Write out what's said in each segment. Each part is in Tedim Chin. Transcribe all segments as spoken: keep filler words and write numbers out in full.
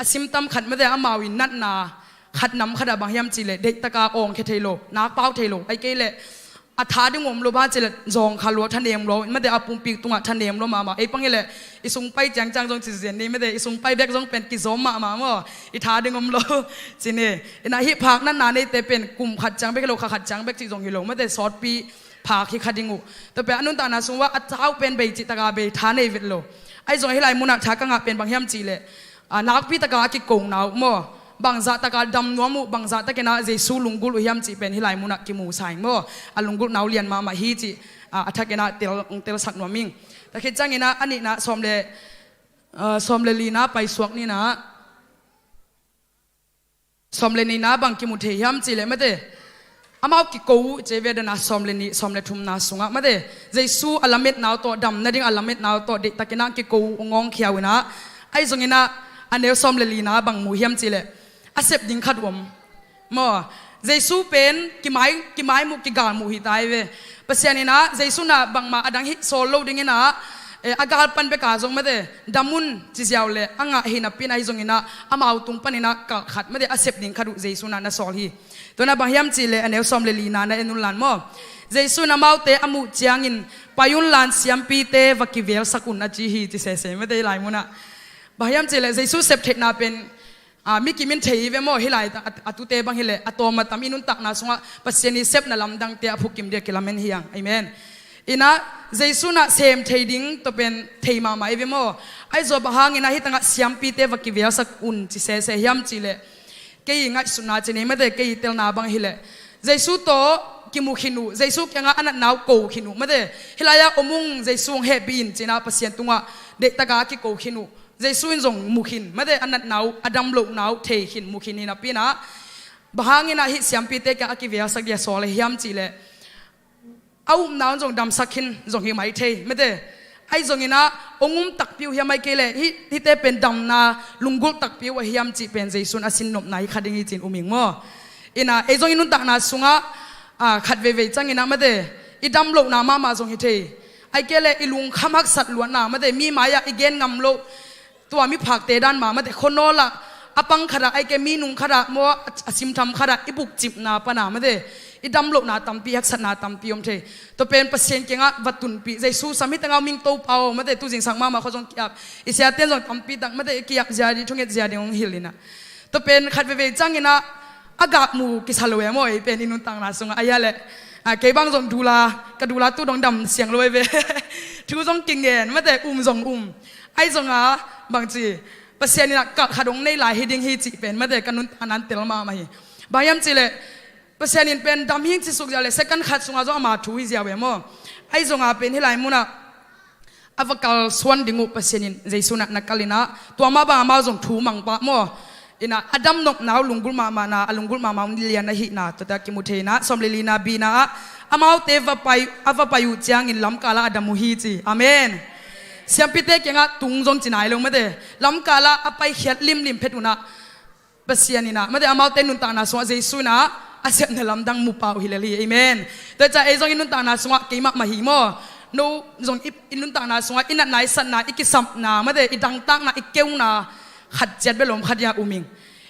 a symptom khat mate amau in natna khat nam khat ah bang hiam cihleh deihtaka awngkhia thei lo, nakpau thei lo, ahih kei leh a tha ding om lo, bang cihleh zawngkhal lua, thanem lua, mate a pumpik tungah thanem lua mahmah. Ei pang hileh i sung pai ciangciang zong ci zen ni, mate i sung pai bek zong pen kizawm mahmah maw, i tha ding om lo ci ni. Inah hih phak natna neite pen kum khat ciang bek hi lo, kha khat ciang bek cih zong hi lo, mate sawtpi phak hi kha ding uh. Tua pen a nuntakna sung uah a tha uh pen bei cih taka bei, tha nei vet lo. Ahi zong hih lai munah tha ka ngah pen bang hiam cihleh, a, nakpi taka a kiko na uh maw, bangzah taka dam nuam uh, bangzah takinah Jesu lunggulh uh hiam cih pen hih lai munah kimu sa ing maw. A lunggulhna uh lian mahmah hi cih, a, a thakinah tel, telsak nuam ing. Tua khit cianginah a nihna sawm le, a, sawm le lina paisuak ninah sawm le nihna bang kimu thei hiam cihleh mate, amau kiko uh ci ve, dana sawm le nih, sawm le thumna sungah mate, Jesu a lametna uh tawh, dam nading a lametna uh tawh deihtakinah kiko uh, ngawngkhia uh inah. Ahi zonginah a neu sawm le lina bang mu hiam cihleh a sep ding khat uh om maw. Jesu pen kimai, kimaimuh, kigalmuh hi ta hi ve. Pasian inah Jesu inah bangmah a dang hih sawl lo dinginah, eh, a gal pan beka zong mate dam un ci ziau leh a ngah hi napi inah, ahi zonginah amau tung paninah kalh khat mate a sep ding khat uh Jesu inah na sawl hi. Tua inah bang hiam cihleh a neu sawm le lina na en un lan maw. Jesu in amaute a muh ciangin, "Pai un lan, siampite va kivelsak un," a ci hi ci sese mate hih lai munah. Bang hiam cihleh Jesu septheihna pen, a, mi kim in thei hi ve maw, hih lai a, a tute bang hileh a tawm a tam i nuntakna sungah Pasian i sepna lamdangte a phukim dia kilamen hi hang. Amen. Inah Jesu inah sem thei ding tua pen thei mahmah hi ve maw. Ahi zong bang hanginah hih tangah siampite va kivelsak un ci sese hiam cihleh, kei i ngaihsutna ci ni mate, kei i telna bang hileh Jesu tawh kimu khin uh, Jesu kiangah a natna uh ko khin uh mate. Hih lai-ah om ung, Jesu hong hehpih in cinah Pasian tungah deihtaka kiko khin uh. Jesu in zong mu khin mate, a natna uh, a dam lohna uh thei khin, mu khin hi napi inah, bang hanginah hih siampite kiangah a kivelsak dia sawl hiam cihleh a upna un zong damsak khin zong hi mai thei mate. Ahi zonginah hong um takpi uh hiam, ahih kei leh hih, hihte pen damna lunggulh takpi uh a hiam cih pen Jesu in a sinnopna hi kha ding hi ci-in um ing maw. Inah ei zong i nuntakna sungah, a, khat veivei cianginah mate i dam lohna mahmah zong hi thei. Ahih kei leh i lungkham haksat luatna mate, mi mai-ah i gen ngam loh, tua miphakte dan mah mate, khuanawlah a pang khatah, ahih kei leh mi nung khatah maw, a, a simtham khatah i bukcipna pana mate i dam lohna tampi, haksatna tampi om thei. Tua pen Pasian kiangah va tunpih, Jesu sam hih tangah om ing Topa aw mate, tuzing sang mahmah khua zong ki-ap, i siate'n zong tampi tak mate i ki-ap zia ding, thunget zia ding hong hilh inah. Tua pen khat veivei cianginah a gakmu kisa lo e maw, ei pen i nuntakna sungah. Ahi a leh, a, kei bang zong dula, ka dula tu dong dam siang lo e ve. Thu zong kingen mate, um zong um. Ahi zonga bangci, Pasian inah kalh khat hong nei lai hi ding hi cih pen mate ka nuntakna in tel mahmah hi. Bang hiam cihleh Pasian in pen dam hing ci suk ziau leh second khat sungah zong ama thu hi ziau e maw. Ahi zonga pen hih lai munah a va kalsuan ding uh Pasian in Jesu inah na kal inah, tua mah bang amau zong thu mang pah maw. Inah a dam nopna uh lunggulh mahmahna, a lunggulh mahmah uh lian ahihna tuate kimu thei inah, sawm le lina bina ah, amaute va pai, a va pai uh ciangin lamkalah a dam uh hi ci. Amen. Siampite kiangah tung zong ci nai lo mate, lamkalah a paikhiat limlim phet unah Pasian inah mate amaute nuntakna sungah Jesu inah a sepna lamdang mu pah uh hi lel hi. Amen. Tua ciang ei zong i nuntakna sungah, kei mahmah hi maw, no zong i, i nuntakna sungah i natna, i satna, i kisapna mate, i dangtakna, i keuna khat ciat bel om kha dia um ing.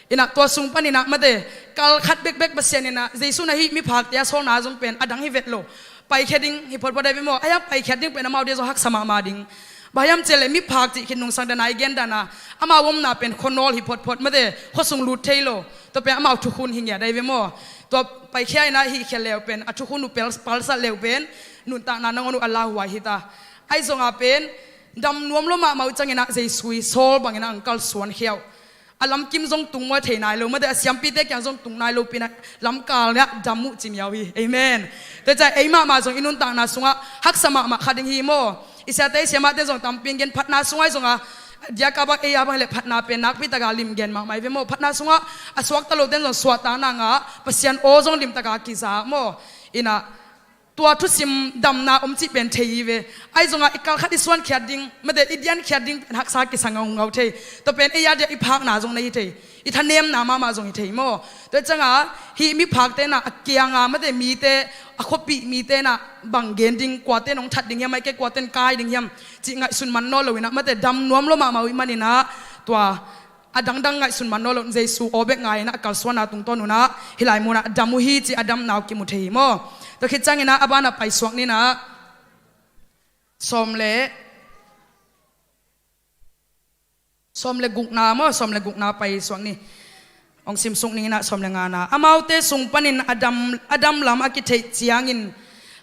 Inah tua sung paninah mate kal khat bekbek Pasian inah Jesu inah hih miphakte a sawlna zong pen a dang hi vet lo. Paikhia ding hi photphot ahi ve maw. Ahi hang paikhiat ding pen amau dia zong haksa mahmah ding. Bang hiam cihleh miphak cih khin nungsang dana i gen dana, amau omna pen khuanawl hi photphot mate, khuasung lut thei lo. Tua pen amau thukhun hi ngiat ahi ve maw. Tua paikhia inah hih khia leu pen, a thukhun uh pel, palsat leu pen nuntakna nangawn uh a lauhuai hi ta. Ahi zonga pen dam nuam lo mahmah uh cianginah Jesu i sawl banginah ang kalsuan khia uh. A lamkim zong tung maw thei nai lo mate, a siampite kiang zong tung nai lo pinah lamkal ah dam uh ci miau hi. Amen. Tua ciang ei mahmah zong i nuntakna sungah haksa mahmah kha ding hi maw. I siate, i siamahte zong tampi in gen, phatna sungah ahi zonga, diaka bang ei a bang hileh phatna pen nakpi taka lim gen mahmah hi ve maw. Phatna sungah a suakta lote'n zong suahtakna ngah, Pasian aw zong limtaka kiza maw. Inah tua thusim damna om cih pen thei hi ve. Ahi zonga i kal khat i suankhiat ding mate, i diankhiat ding pen haksa kisang ngaungau thei. Tua pen ei a dia i phakna zong na hi thei, i thanemna mahmah zong hi thei maw. Tua cianga hih miphakte inah a kianga mate mite, a khuapih mite inah bang gen ding, kuate'n hong that ding hiam, ahih kei leh kuate'n kai ding hiam cih ngaihsun man nawn lo inah mate dam nuam lo mahmah uh i hih maninah tua a dangdang ngaihsun man nawn lo, Jesu aw bek ngai-in a kalsuanna tungtawn un ah hih lai munah dam uh hi cih a damna uh kimu thei hi maw? Tua khit ciangin ah a banah paisuak ni in ah, sawm le, sawm le gukna maw, sawm le gukna paisuak ni. Hong simsuk ning in ah, sawm le ngana. Amaute sung panin a dam, a dam lam a kitheih ciangin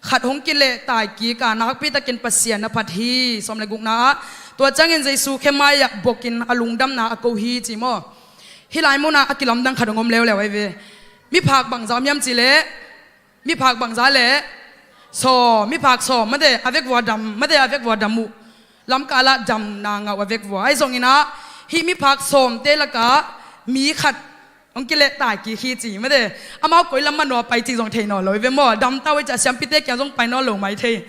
khat hong kilehtai kik a, nakpitakin Pasian na phat hi. Sawm le gukna ah, tua ciangin Jesu khe mai-ah bokin a lungdamna a ko hi ci maw? Hih lai munah a kilamdang khat hong om leuleu ahi ve. Miphak bangzah om hiam cih leh, miphak bangzah leh sawm, miphak sawm, mate a vekvua dam, mate a vekvua dam uh. Lamkal ah damna ngah uh a vekvua. Ahi zongin ah hih miphak sawmte lakah mi khat hong kilehtai kik hi ci, mate. Amau koi lam mah nuam pai cih zong thei nawn lo hi ve maw? Dam ta uh hi ci a, siampite kiang zong pai nawn lo mai thei.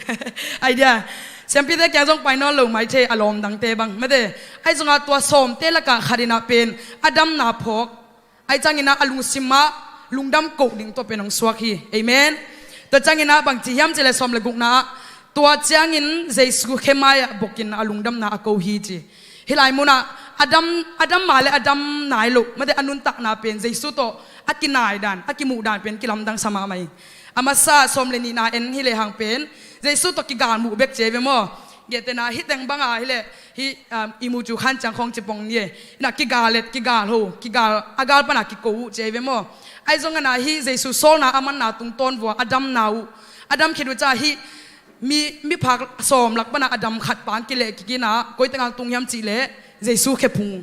Idea. Siampite kiang zong pai nawn lo mai thei, a lawm dangte bang, mate. Ahi zongah tua sawmte lakah khat in ah pen a damna phawk. Ahi ciangin ah a lungsim ah lungdam koh ding tua pen hong suak hi. Amen. Tua ciangin ah bangci hiam cih leh, sawm le gukna ah, tua ciangin Jesu khe mai-ah bokin a lungdamna a ko hi ci. Hih lai munah a dam, a dam mah leh a dam nai loh, mate, a nuntakna pen Jesu tawh a kinai dan, a kimuh dan pen kilamdang sa mahmah hi. A masa, sawm le nihna en hi lehang pen Jesu tawh kigal muh bek ci ahi ve maw? Gentehna, hih teng banga hi leh, hih, um, i mu cu khan ciang khawng ci pong ni e. In ah kigal et, kigal ho, kigal, a gal pana kiko uh ci ahi ve maw? Ahi zongin ah hih Jesu sawlna a manna tungtawn vua a damna uh, a dam khit uh ciang hih mi, miphak sawm lak pana a dam khat pan kileh kik in ah, koi teng ah tung hiam cih leh, Jesu khe phung.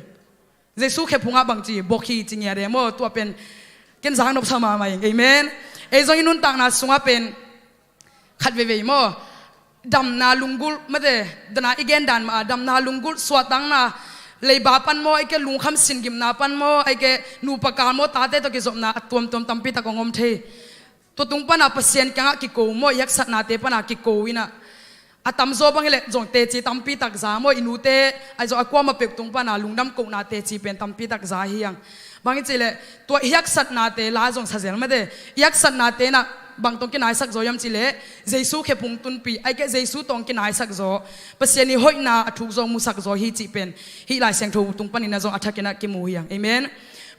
Jesu khe phungah bangci bok hi ci ngiat e maw? Tua pen ken zak nop sa mahmah ing. Amen. Ei zong i nuntakna sungah pen khat veivei maw, damna lunggulh, mate, dana i gen dan mah a, damna lunggulh, suahtakna, leiba pan maw, ei ke lungkham singgimna pan maw, ei ke nupa kal maw, tate tawh kizopna a tuamtuam tampi tak hong om thei. Tua tung pana Pasian kiangah kiko maw, i haksatnate pana kiko in ah, a tamzaw bang hi leh zong teci tampi tak za maw, i nute, ahi zong a kuamah peuh tung pana lungdam kohna teci pen tampi tak za hi hang. Bang hi cih leh, tua i haksatnate la zong sa zel, mate, i haksatnate in ah bang tawh kinaisak zaw hiam cih leh, Jesu khe phung tunpih, ei ke Jesu tawh kinaisak zaw, Pasian i hoihna a thuk zaw, musak zaw hi cih pen hih Lai Siangtho tung panin ah zong a thakin ah kimu hi hang. Amen.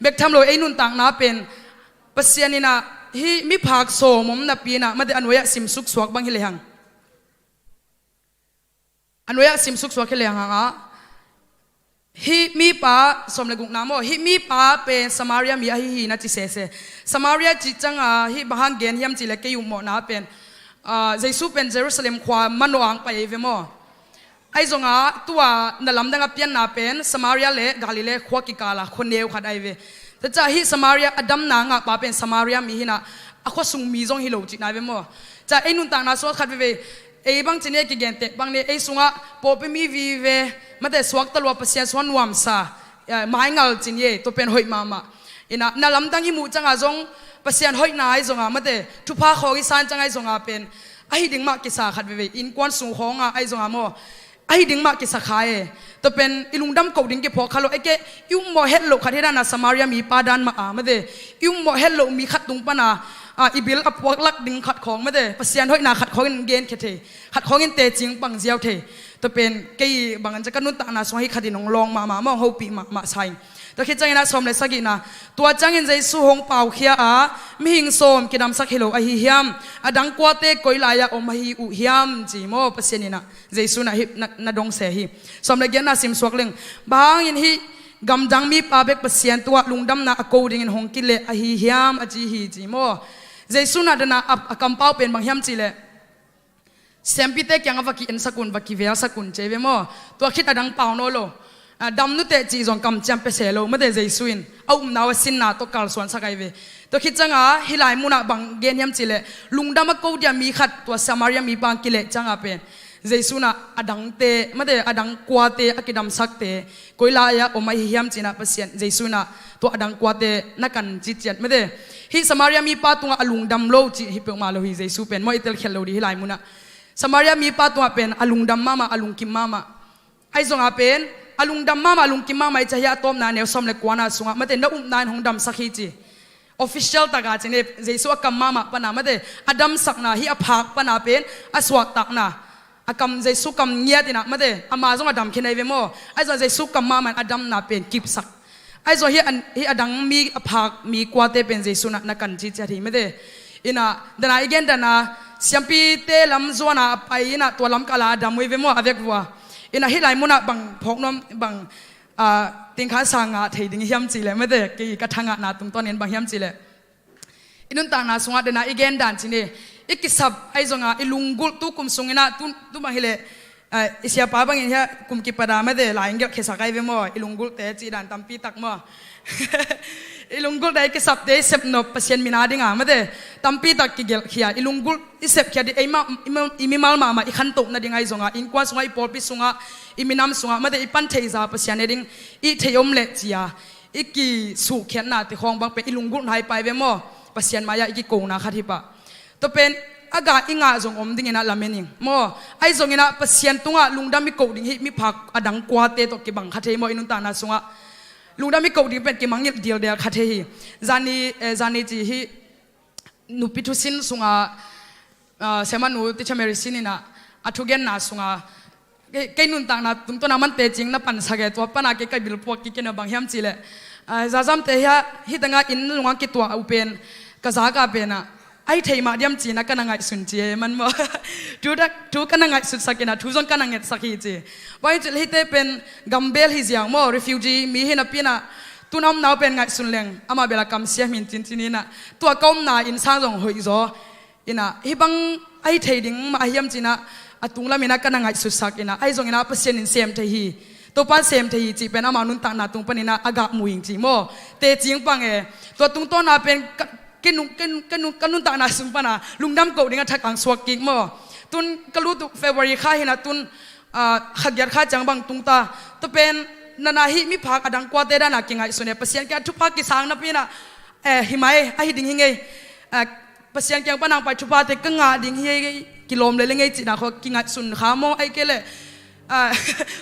Bek tham lo, ei nuntakna pen Pasian in ah hih miphak sawm om napi in ah, mate, a nuai-ah simsuk suak bang hi lehang, a nuai-ah simsuk suak hi lehang ah, hih mipa, sawm le gukna maw, hih mipa pen Samaria mi ahi hi na ci sese. Samaria cih ciangah hih bang hang gen hiam cih leh, kei upmawhna pen, ah, Jesu pen Jerusalem khua manawh ang pai ahi ve maw? Ahi zongah tua na lamdang a pianna pen Samaria le Galilee khua kikala khua neu khat ahi ve. Tua ciah hih Samaria a damna ngahpa pen Samaria mi hi in ah, a khuasung mi zong hi lo cihna ahi ve maw? Ciah ei nuntakna sungah khat veivei, ei bang ci ni, kigenteh bang ni, ei sungah pawlpi mi vive, mate, suakta lua, Pasian sungah nuamsa, eh, maingal ci ni, tua pen hoih mahmah. In ah na lamdang i muh ciangah zong Pasian hoihna ahi zongah, mate, thupha khawng i san ciangah ahi zongah pen ahi ding mah kisa khat veivei, innkuan sung khawngah ahi zongah maw, ahi ding mah kisa kha e. Tua pen i lungdam koh ding kiphawk kha lo, ei ke i upmawh het loh khat hi dan a, Samaria mipa dan mah a, mate, i upmawh het loh mi khat tung pana, ah, i bil a puak lak ding khat khawng, mate, Pasian hoihna khat khawngin gen khia thei, khat khawngin teci pang ziau thei. Tua pen kei bang an ciah ka nuntakna sungah hih khat in hong lawng mahmah maw, hong hopih mahmah sa ing. Tua khit ciangin ah sawm le sagihna, tua ciangin Jesu hong paukhia a, mihing sawm kidamsak hi lo ahi hiam? A dang kuate koi lai-ah om ahi uh hiam? Ci maw, Pasian in ah, Jesu in ah hih na, na dong se hi. Sawm le giatna simsuak leng, bang hangin hih gamdang mipa bek Pasian tungah lungdamna a ko dingin hong kileh ahi hiam, a ci hi, ci maw. Jesu in ah dana a, a kampau pen bang hiam cih leh, siampite kiangah va ki-ensak un, va kivelsak un, ci ahi ve maw. Tua khit a dang pau nawn lo. Ah, dam nuteh cih zong kamciam pia se lo, mate, Jesu in a upna uh a sinna tawh kalsuansak ahi ve. Tua khit ciangah hih lai munah bang gen hiam cih leh, lungdam a ko dia mi khat tua Samaria mipa kileh ciangah pen Jesu in ah a dangte, mate, a dang kuate, a kidamsakte koi lai-ah om ahi hiam ci-in ah Pasian, Jesu in ah tua a dang kuate na kan ciciat, mate. Hih Samaria mipa tungah a lungdam lo cih hi peuhmah lo hi. Jesu pen maw, i telkhial lo dih hih lai munah. Samaria mipa tungah pen a lungdam mahmah, a lungkim mahmah. Ahi zongah pen a lungdam mahmah, a lungkim mahmah i cih hi a, a tawpna neu sawm le kuana sungah, mate, na upna in hong damsak hi ci. Official takah ci ni, Jesu a kam mahmah pana, mate, a damsakna, hih a phak pana pen a suahtakna, a kam, Jesu kam ngiat in ah, mate, ama zong a dam khin ahi ve maw. Ahi zongah Jesu kam mahmah in a damna pen kipsak, Ahi zong hih a, hih a dang mi a phak mi kuate pen Jesu na, na kan ci ciat hi mate. Inah dana i gen dana siampite lam zuana a pai inah tua lam kala a dam uh hi ve maw a vekvua. Inah hih lai munah bang phawk nuam bang, ah, tingkhan sa ngah thei ding hiam cih leh mate, kei ka thangahna tungtawnin bang hiam cih leh i nuntakna sungah dana i gen dan ci ni. I kisap ahi zongah i lunggulh tu kum sunginah tu, tu bang hileh, ah, i siapa bangin hiah kum kipada mate lai in gelhkhiasak ahi ve maw, i lunggulhte cih dan tampi tak maw. I lunggulhte i kisapte i sepnop Pasian mina dinga mate tampi tak kigelhkhia. I lunggulh i sepkhia ding eima, i mimal mahmah i khantoh nading ahi zongah innkuan sungah, i pawlpi sungah, i minam sungah mate i pan theihza Pasian ne ding i theih om leh cia i kisuhkhiatnate khawng bang pen i lunggulhna i pai ve maw. Pasian mai-ah i kikona khat hi pah. Tua pen a gah i ngah zong om dinginah lamen ing maw. Ahi zonginah Pasian tungah lungdam i koh ding hih miphak a dang kuate tawh kibang kha thei maw i nuntakna sungah. Lungdam i koh ding pen kimangngilh dildel kha thei hi. Zani, eh, zani ci hih nupi thusin sungah, ah, siamanu Teacher Mary Sin inah a thugenna sungah kei, kei nuntakna tungtawna mante cing na pansak e, tua pana kei ka bilpuak kik kei na bang hiam cih leh, ah, zazamte hiah hih tengah inn lungah kituah uh pen ka zaka penah ahi thei mah diam cina ka na ngaihsun ci e man maw. Thu, thu ka na ngaihsutsak inah thu zong ka na ngetsak hi ci. Bang hiam cih leh hihte pen gambel hi ziang maw, refugee mi hi napi inah tun a omna uh pen ngaihsun leng amah bel a kamsia min cincin inah tua ka omna innsang zong hoihzaw. Inah hih bang ahi thei ding mah ahi hiam cinah a tunglam inah ka na ngaihsutsak inah ahi zonginah Pasian in sem thei hi. Topa in sem thei hi cih pen amau nuntakna tung paninah a gah mu ing ci maw. Tecing pang e. Tua tungtawna pen ka, ka nun, ka nun, ka nun, ka nuntakna sung pana lungdam koh ding a thak ang suak kik maw. Tun ka lut uh February kha hinah tun, ah, kha giat kha ciang bang tung ta. Tua pen nana hih miphak a dang kuate dana kingaihsun e. Pasian kiang thupha kisang napi inah, eh, hi mai, ahi ding hi ngei. Ah, Pasian kiang pan ang pai thuphate ka ngah ding hi, kilawm lele ngei cihna khawng kingaihsun kha maw, ahi kei leh, ah,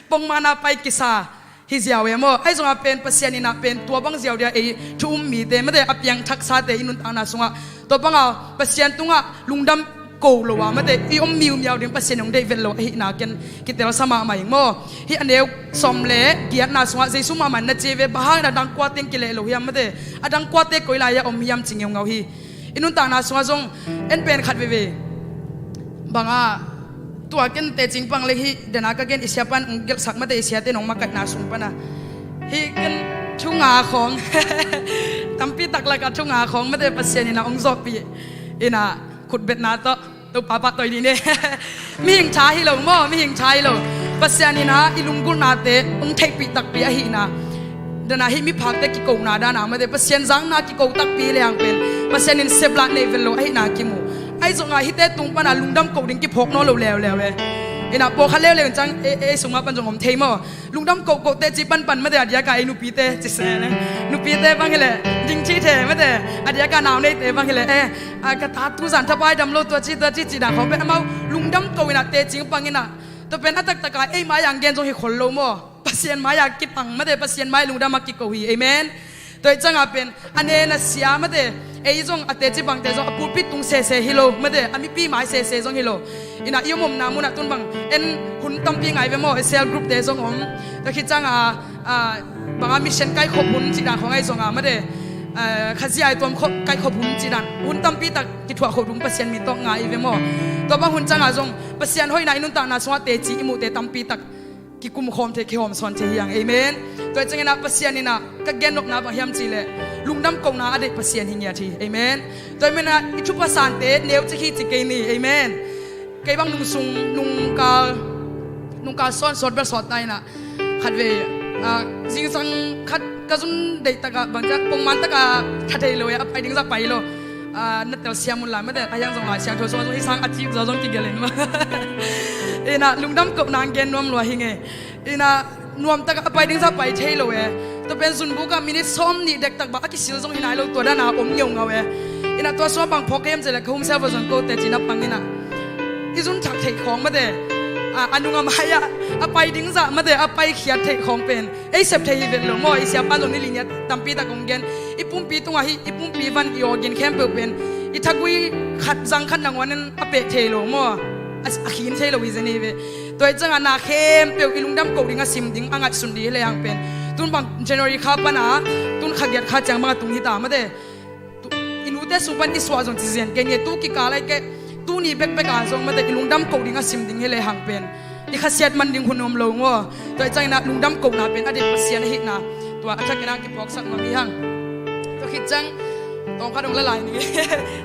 pongmana pai kisa hi ziau e maw. Ahi zongah pen Pasian inah pen tua bang ziau dia ei thu um mite mate a piangthaksate i nuntakna sungah tua banga Pasian tungah lungdam ko lo a mate i om miumiau ding Pasian in hong deih vet lo ahihna ken kitelsa mahmah ing maw. Hih a neu sawm le giatna sungah Jesu mahmah in na ci ve, bang hangin a dang kuate in kileh lo hiam mate, a dang kuate koi lai-ah om hiam ci ngeungau hi. I nuntakna sungah zong en pen khat veve bangah tua ken tecing pang leng hih dena ka gen i siapa in hong gelhsak mate, i siate in hong makaihna sung pana hih ken thu nga khawng tampi tak lakah thu nga khawng mate Pasian inah hong zawhpih inah khutbetna tawh Topa pahtawi dih ni. Mihing tha hi lo maw, mihing tha hi lo. Pasian inah i lunggulhnate hong theihpih takpi ahihna, dana hih miphakte kikona dana mate Pasian zakna kiko takpi leng pen Pasian in seplah neih vet lo ahihna kimu. Ahi zongah hihte tung pana lungdam koh ding kiphawk nawn lo leuleu e. Inah pawlkhat leuleu in ciang ei, ei sungah pan zong om thei maw. Lungdam kohkoh teci panpan mate a diaka ei nupite ci se le, nupite bang hileh ding thithe mate, a diaka nau neite bang hileh, eh, a ka ta tuzan thapai dam lo tua ci tua ci cihna khawng pen amau lungdam ko inah tecing pang inah tua pen a taktaka ei mai-ah gen zong hi khol lo maw. Pasian mai-ah kipang mate, Pasian mai lungdam a kiko hi. Amen. Tua hi ciangah pen a nen a sia mate, ei zong a teci bangte zong a pulpit tung sese hi lo mate, a mipi mai sese zong hi lo. Inah i om omna munah tun bang en hun tampi ngai ve maw, cell group te zong om. Tua khit ciangah, ah, bangah mission kaikhop hun cihdan khawng ahi zongah mate, ah, khazia i tuam khop kaikhop hun cihdan hun tampi tak kithuah khop ding Pasian min tawh ngai ve maw. Tua bang hun ciangah zong Pasian hoihna i nuntakna sungah teci i muhte tampi tak kikum khawm thei, kihawm sawn thei hi hang. Amen. Tua hi cianginah Pasian inah ka gennopna bang hiam cihleh lungdam kohna a deih Pasian hi ngiat hi. Amen. Tua hi menah i thupha sante neucik hi ci kei ni. Amen. Kei bang nung sung, nungkal, nungkal sawn sawt bel sawt ta inah khatvei, ah, zingsang khat ka zun deih takah bangciah pongman takah tha thei lo e, a pai ding zah pai lo. Ah, na telsiam unla mate, a hiang zong Lai Siangtho sungah zong hih sang a cip zaw zong kigelh in mah. Inah lungdam kohna gen nuam lua hi ngei. Inah nuamtak a pai ding zah pai thei lo e. Tua pen zunbuk ah minit sawm nih dektak bang a kisil zong hi nai lo, tua dana om ngeungau e. Inah tua sungah bang phawk hiam cihleh ka home server zong kote cina pang inah i zun thak theih khawng mate, a, a nung a mai-ah a pai ding zah mate, a pai khiat theih khawng pen ei sep thei hi vet lo maw. I siapa zong ni linia tampi tak hong gen. I pumpi tungah hih i pumpi van i awgin khempeuh pen i thagui khat zang khat nanguan in a peh thei lo maw. A, a khin thei lo hi zen hi ve. Tua hi ciangah na khempeuh i lungdam koh ding a sim ding a ngaihsun ding hi lehang pen Tun bang January kha pana tun kha giat kha ciang bang a tung hita mate. Tu, i nute sung pan i suah zong ci zian kei ni, tu kikal ai kei, tuni bekbek a zong mate i lungdam koh ding a sim ding hi lehang pen i khasiat man ding hun om lo maw. Tua i ciangin ah lungdam kohna pen a deih Pasian ahihna tua a thakin ah kiphawksak nuam hi hang. Tua khit ciang tawng khat dong la lai ni.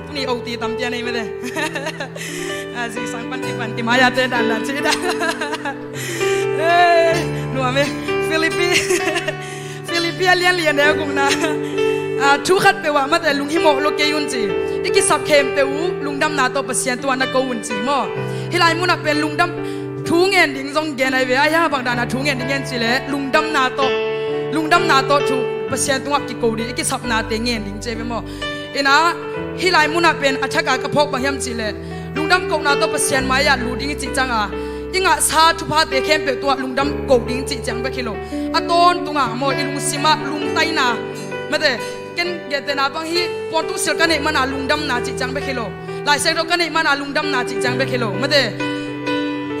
Tuni O T tampi a nei mate. A, zingsang pan ti pan ki maya te dan dan ci dan. Eh, nuam e. Philippi. Philippi a lian lian deuh gukna. A, thu khat peuh ah mate lunghimawh lo kei un ci. I kisap khempeuh uh lungdamna tawh Pasian tungah na ko un ci maw. Hih lai munah pen lungdam thu ngen ding zong gen ai ve. Ai hang bang dana thu ngen ding ngen ci leh lungdamna tawh, lungdamna tawh thu Pasian tungah kiko ding, i kisapnate ngen ding ci ai ve maw. Inah hih lai munah pen a thak a ka phawk bang hiam ci leh lungdam kohna tawh Pasian mai-ah lut ding i cih cianga i ngahsa thuphate khempeuh tungah lungdam koh ding cih ciang bek hi lo. A tawntunga maw i lungsimah lungtaina mate, ken gentehna bang hi puantung sil ka neih mana lungdamna cih ciang bek hi lo. Lai Siangtho ka neih mana lungdamna cih ciang bek hi lo mate.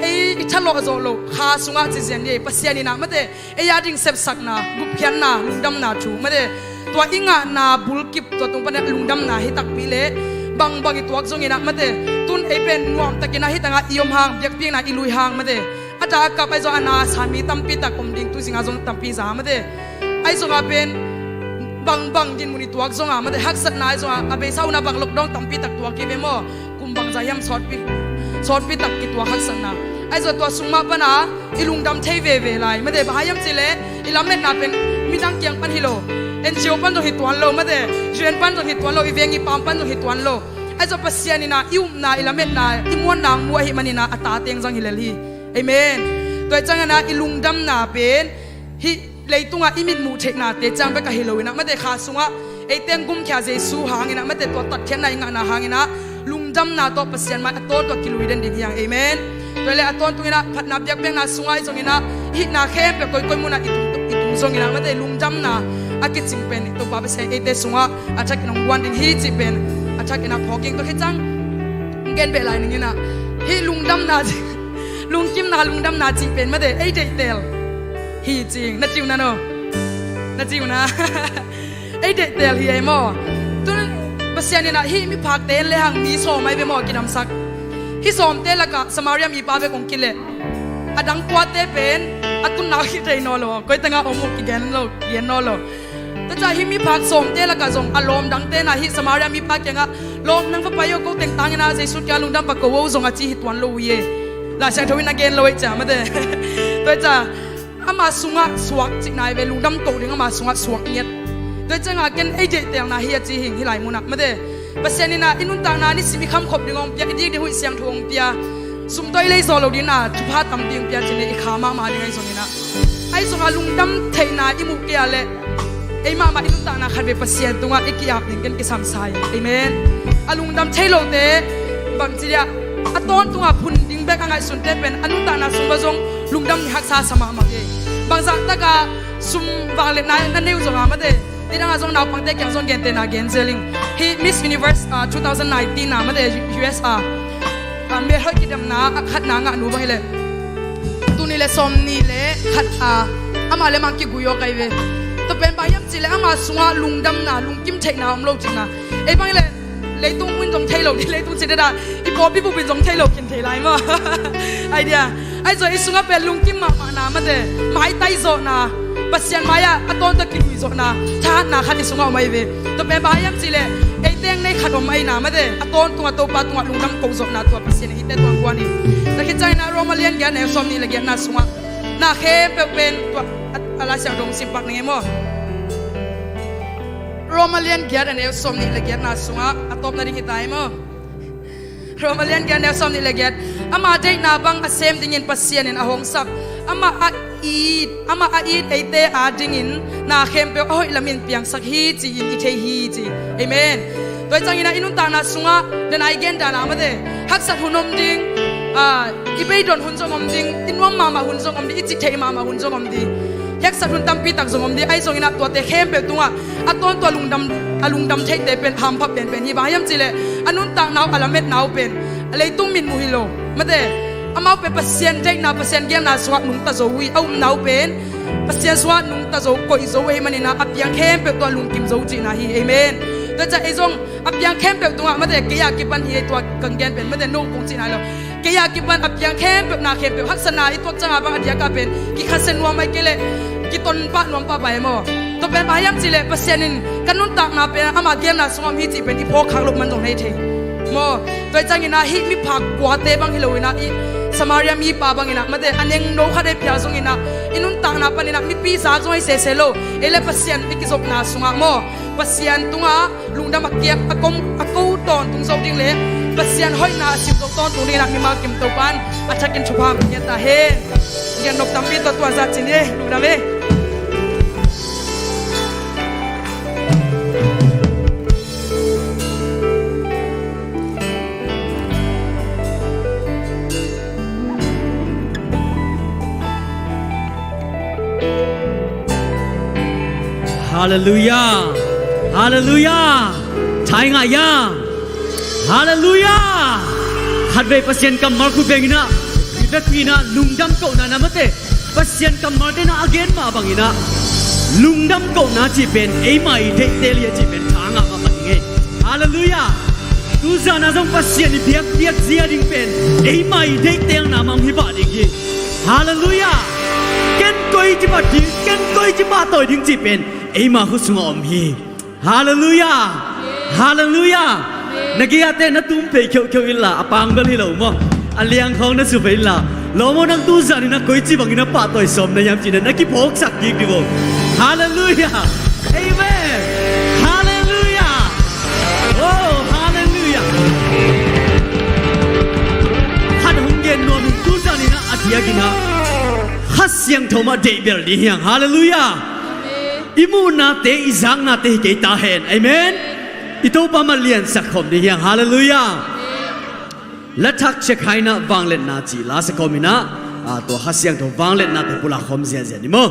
Ei i thalawh zawh loh kha sungah ci zian ni ei Pasian inah mate. Ei a ding sepsakna, gupkhiatna, lungdamna thu mate. Tua i ngahna bulkip tua tung panin lungdamna hi takpi leh bangbang i tuak zongin ah mate. Tun ei pen nuamtakin ah hi tangah i om hang, biakpiakna i lui hang mate. A ta a kap ai zong a na sa mi tampi tak om ding, tu zingah zong tampi za mate. Ai zongah pen bangbang dinmun i tuak zongah mate, haksatna ai zongah a beisa unah bang lockdown tampi tak tuak i ve maw. Kum bangza hiam sawtpi, sawtpi tak kituak haksatna. Ai zong tua sung mah pana i lungdam thei veve lai mate, bang hiam ci leh i lametna pen midang kiang pan hi lo, N G O pan zong hi tuan lo mate, U N pan zong hi tuan lo, i veng i paam pan zong hi tuan lo. Ai zong Pasian inah i upna, i lametna, i muanna mu ahih maninah a ta teng zong hi lel hi. Amen. Tua i ciangin ah i lungdamna pen hih leitungah i mitmuh theihnate ciang bek ahi loinah mate, kha sungah ei teng gumkhia Jesu hanginah mate, tua tatkhiatna i ngahna hanginah lungdamna tawh Pasian mai a tawntung kilui den ding hi hang. Amen. Tua leh a tawntunginah phatna biakpiakna sungah i zonginah i hihna khempeuh koikoi munah i tung, i tung zonginah mate, lungdamna a kicing pen Topa Pasian eite sungah a thakin hong guan ding hi cih pen a thakinah phawk ing. Tua khit ciang gen beh lai ninginah hih lungdamna lungkimna, lungdamna cih pen mate, ei deihtel hi cing. Na ci uh na no? Na ci uh na? Ei deihtel hi ei maw. Tun Pasian inah hih miphakte en lehang mi sawm ai ve maw, kidamsak. Hih sawmte lakah Samaria mipa bek hong kileh. A dang kuate pen a tunna uh hi thei naw lo, koi tengah om uh kigen lo, kigen naw lo. Tua ciah hih miphak sawmte lakah zong a lawm dangte na hih Samaria mipa kiangah, lawm, nang va pai aw, ko teng tangin ah Jesu kiangah lungdam va ko aw zong a ci hi tuan lo uh hi e. Lai Siangtho in a gen lo ei ciah mate. Tua ciah ama sungah suak cihna hi ve, lungdam koh ding ama sungah suak ngiat. Tua ciangah ken ei deihtelna hi a ci hing hih lai munah mate. Pasian inah i nuntakna nisim i khamkhop ding hong pia, i dik ding huih siangtho hong pia. Sum tawh i lei zaw lo dingna thupha tampi hong pia cin i kha mahmah ding ahi zonginah. Ahi zongah lungdam theihna i muh kei a leh ei mahmah i nuntakna khatvei Pasian tungah i ki-ap ding ken kisam sa hi. Amen. A lungdam thei lote bangci dia a tawntungah phun ding bek a ngaihsunte pen a nuntakna sung bang zong lungdam ni haksa sa mahmah hi. Bangzah takah sum vangliatna na nei uh zongah mate, nidangah zong naupangte kiang zong gentehna gen zel ing. Hih Miss Universe, ah, two thousand nineteen ah mate, U S ah, ah, melhoih kidemna a khatna ngah nu bang hileh tuni le sawmnih le khat ah amah le mang kigui aw kai ve. Tua pen bang hiam cihleh ama sungah lungdamna, lungkim theihna om lo cihna. Ei bang hileh leitung in zong thei lo dih, leitung cih dada i pawlpi bup in zong thei lo khin thei lai maw? Ai dia. Ahi zong i sungah pen lungkim mahmahna mate, maitai zawhna, Pasian mai-ah a tawntung kilui zawhna, thahatna khat i sungah om ahi ve. Tua pen bang hiam cihleh ei teng nei khat om ahihna mate, a tawntungah Topa tungah lungdam ko zawhna tua Pasian in hihte tuang guan hi. Tua khit ciangin ah Roma lian giat a neu sawmnih le giatna sungah na khempeuh pen tua a, a Lai Siangtho simpak ning ei maw? Roma lian giat a neu sawmnih le giatna sungah a tawpna ding hi ta ei maw? Roma lian giat a neu sawmnih le giat. Ama deihna bang a sem dingin Pasian in a hong sak, amah a it, amah a it eite adingin na khempeuh a hoih lamin piangsak hi ci-in i thei hi ci. Amen. Tua hi ciangin ah i nuntakna sungah dan a i gen dan a mate, haksat hun om ding, ah, i beidon hun zong om ding, i nuam mahmah hun zong om ding, i cih theih mahmah hun zong om ding, haksat hun tampi tak zong om ding. Ahi zongin ah tuate khempeuh tungah a tawntung a lungdam, a lungdam theihte pen hampha penpen hi. Bang hiam cihleh a nuntakna uh, a lametna uh pen a leitung mitmuh hi lo mate, Amau pen Pasian deihna, Pasian gelna sungah nungta zo uh hi. A upna uh pen Pasian sungah nungta zo, koih zo uh ahih manin ah, a piang khempeuh tawh lungkim zo uh cihna hi. Amen. Tua ciang ei zong a piang khempeuh tungah, mate, kei a kipan hi, tua kong gen pen, mate, nong kong cihna lo. Kei a kipan a piang khempeuh, na khempeuh, haksatna i tuak ciangah bang a diakah pen kikhasia nuam, ahih kei leh kiton pah nuam pah pai maw. Tua pen bang hiam cih leh Pasian in ka nuntakna pen ama gelna sungah om hi cih pen i phawk khak loh man zong nei thei maw. Tua ciangin ah hih miphak kuate bang hi lo in ah, i Samaria mipa bangin ah, mate, a nengno khat ei phial zongin ah, i nuntakna panin ah mipi zak zong ei sese lo. Ei le Pasian i kizopna sungah maw, Pasian tungah lungdam a kiak, a kom, a ko tawntung zo ding le Pasian hoihna a sim zo tawntung dingin ah mimal kim Topa'n a thakin thupha hong pia ta hen. Gen nop tampi tawh tua zah cih ni, lungdam hi. Halleluiah. Halleluiah. Thai ngah ia. Halleluiah. Khatvei Pasian kammal khut bengin ah, i vekpi in ah lungdam kohna, na mate, Pasian kammalte in ah a gen mah bangin ah, lungdam kohna cih pen eima i deihtel hi a cih pen tha ngah mahmah hi ing ei. Halleluiah. Tuzan ah zong Pasian i biakpiak zia ding pen eima i deihtelna mah hong hi pah ding hi. Halleluiah. Ken koi ci pah ding, ken koi ci pahtawi ding cih pen eima khut sungah om hi. Halleluiah. Halleluiah. Na gei-ate na tum phei kheuhkheuh inla, a pang bel hi lo maw, a liang khawng na su phei inla, lawm aw, nang tuzan in ah koici bangin a pahtawi sawm na hiam cih na kiphawksak kik dih vo. Halleluiah. Amen. Halleluiah. Oh, halleluiah. Khat hong gen nuam ing, tuzan in ah a diakin ah Kha Siangtho mah deih bel ding hi hang. Halleluiah. I muhnate, i zaknate hi kei ta hen. Amen. I Topa mah liansak khawm ding hi hang. Halleluiah. La thak Shekinah vangliatna cih la sa khawm in ah, a, tua Kha Siangtho vangliatnate pulak khawm ziahziah ni maw.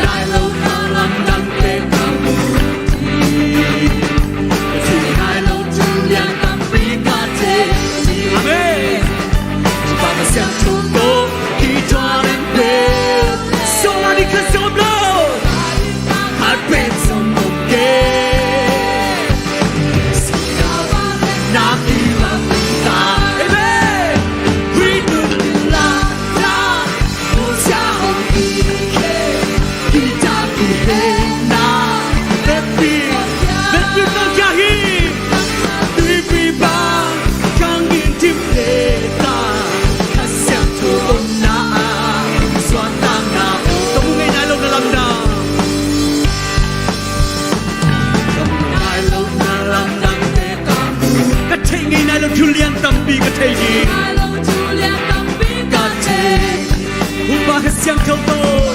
Nai lo na lamdangte ka mu hi. Ka thei nai lo thu lian tampi ka thei hi. Amen. Siangtho tawh kithuah leng peuh. Sawlna ding khat zong om lo. Khat peuh zong om kei. Amen. Ka thei ngei nai lo thu lian tampi ka thei hi. Ka thei hi. Hu Pa Kha Siangtho tawh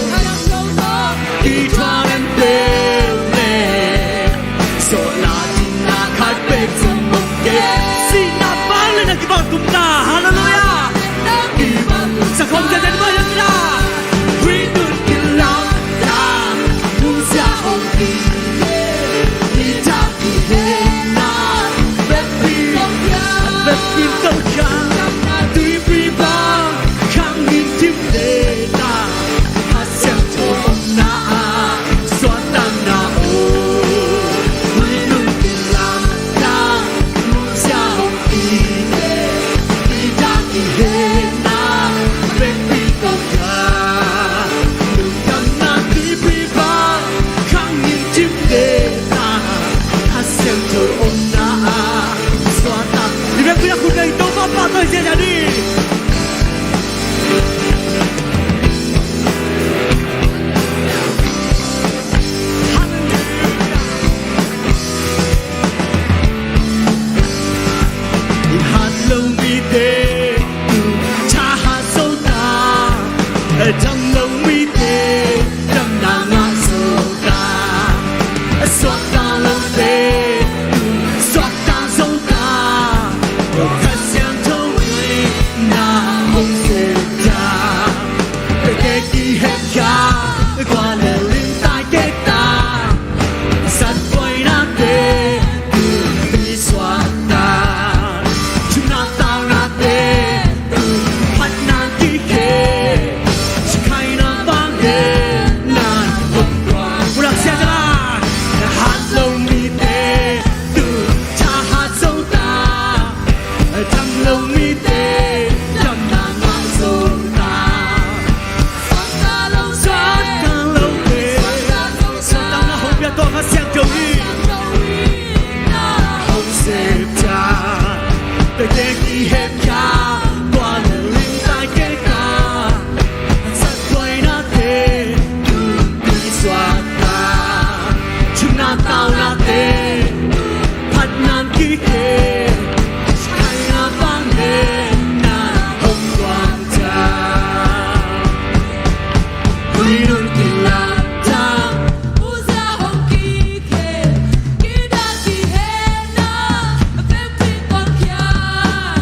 kithuah leng peuh leh. Sawlna ding na khat peuh zong om kei. Sihna vang le na kivaltumna. Halleluiah. Sa khawm zenzen mah hi la. Hui nun kilamdang, nungzia hong kihei. Nidang kihei na, vekpi, vekpi tawh khial. Tuipi bang, khang in thim le ta. Kha Siangtho omna ah suahtakna om. Hui nun kilamdang, nungzia hong kihei. Nidang kihei na, vekpi tawh khial. Lungdamna tuipi bang, khang in thim le ta. Kha Siangtho omna ah suahtak. I vekpi a khut nei Topa pahtawi ziahziah ni. Hat lo mite thahat zo ta, dam lo mite damna ngah zo ta, suakta lote suakta zo ta, Kha Siangtho in na hong sep ta. Pete kihemkhia, kua le lim tai kek ta. Zatbuainate tun tui suak ta. Thumna taunate tun phatna kikhe. Sikhaina bang le na hong tuak. Pulak sia ta la. Hat lo mite tun thahat zo ta. Dam lo mite damna ngah zo ta. Suakta lote suakta ngah hong pia tawh Kha Siangtho in hong sep ta. Pete kihemkhia, kua le lim tai kek ta. Zatbuainate tun tui suak ta. Thumna taunate phatna kikhe. Sikhaina bang le na hong tuak ta. Hui nun kilamdang, nungzia hong kihei. Nidang kihei na, vekpi tawh khial.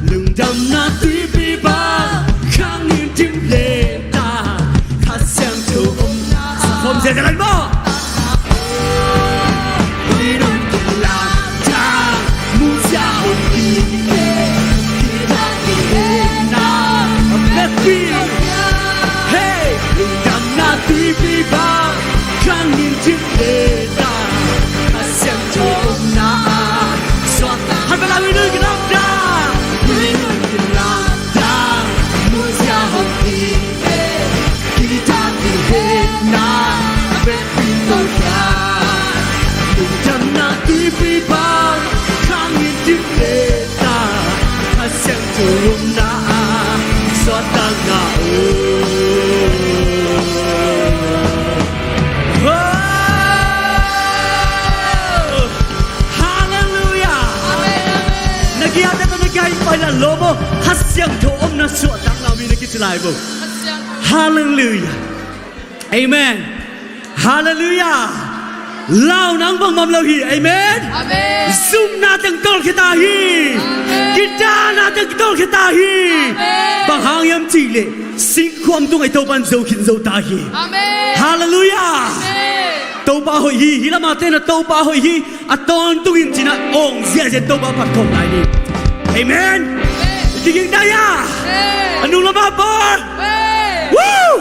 Lungdamna tuipi bang, khang in thim le ta. Kha Siangtho omna ah. Sa khawm zenzen lai maw. Hui nun kilamdang, nungzia hong kihei. Nidang kihei na, vekpi. Hey, lungdamna tuipi bang, khang in thim le ta. Kha Siangtho omna ah suak ta. Hat bela hui nun kilamdang. Hui nun kilamdang, nungzia hong kihei. Nidang kihei na, vekpi tawh khial. Lungdamna tuipi bang, khang in thim le ta. Kha Siangtho omna ah suahtakna om. Oh! Halleluiah. Na gei-a te tawh na gei-a pai la lo maw. Kha Siangtho omna suahtakna mi na kici lai maw. Halleluiah. Amen. Halleluiah. Lau nang bangmah om lo hi. Amen. Amen. Zumna teng tolkhia ta hi. Amen. Guitar-na teng kitolkhia ta hi. Amen. Bang hang hiam cih leh singkhuam tungah i Topa'n zo khin zo ta hi. Amen. Halleluiah. Amen. Topa hoih hi. Hih lamah te'n a Topa hoih hi. A tawntungin ci-in a awng ziahziah in Topa phat khawm lai ni. Amen. Amen. I kiging ta hia? Amen. A nung lamah pawl. Amen. Woo!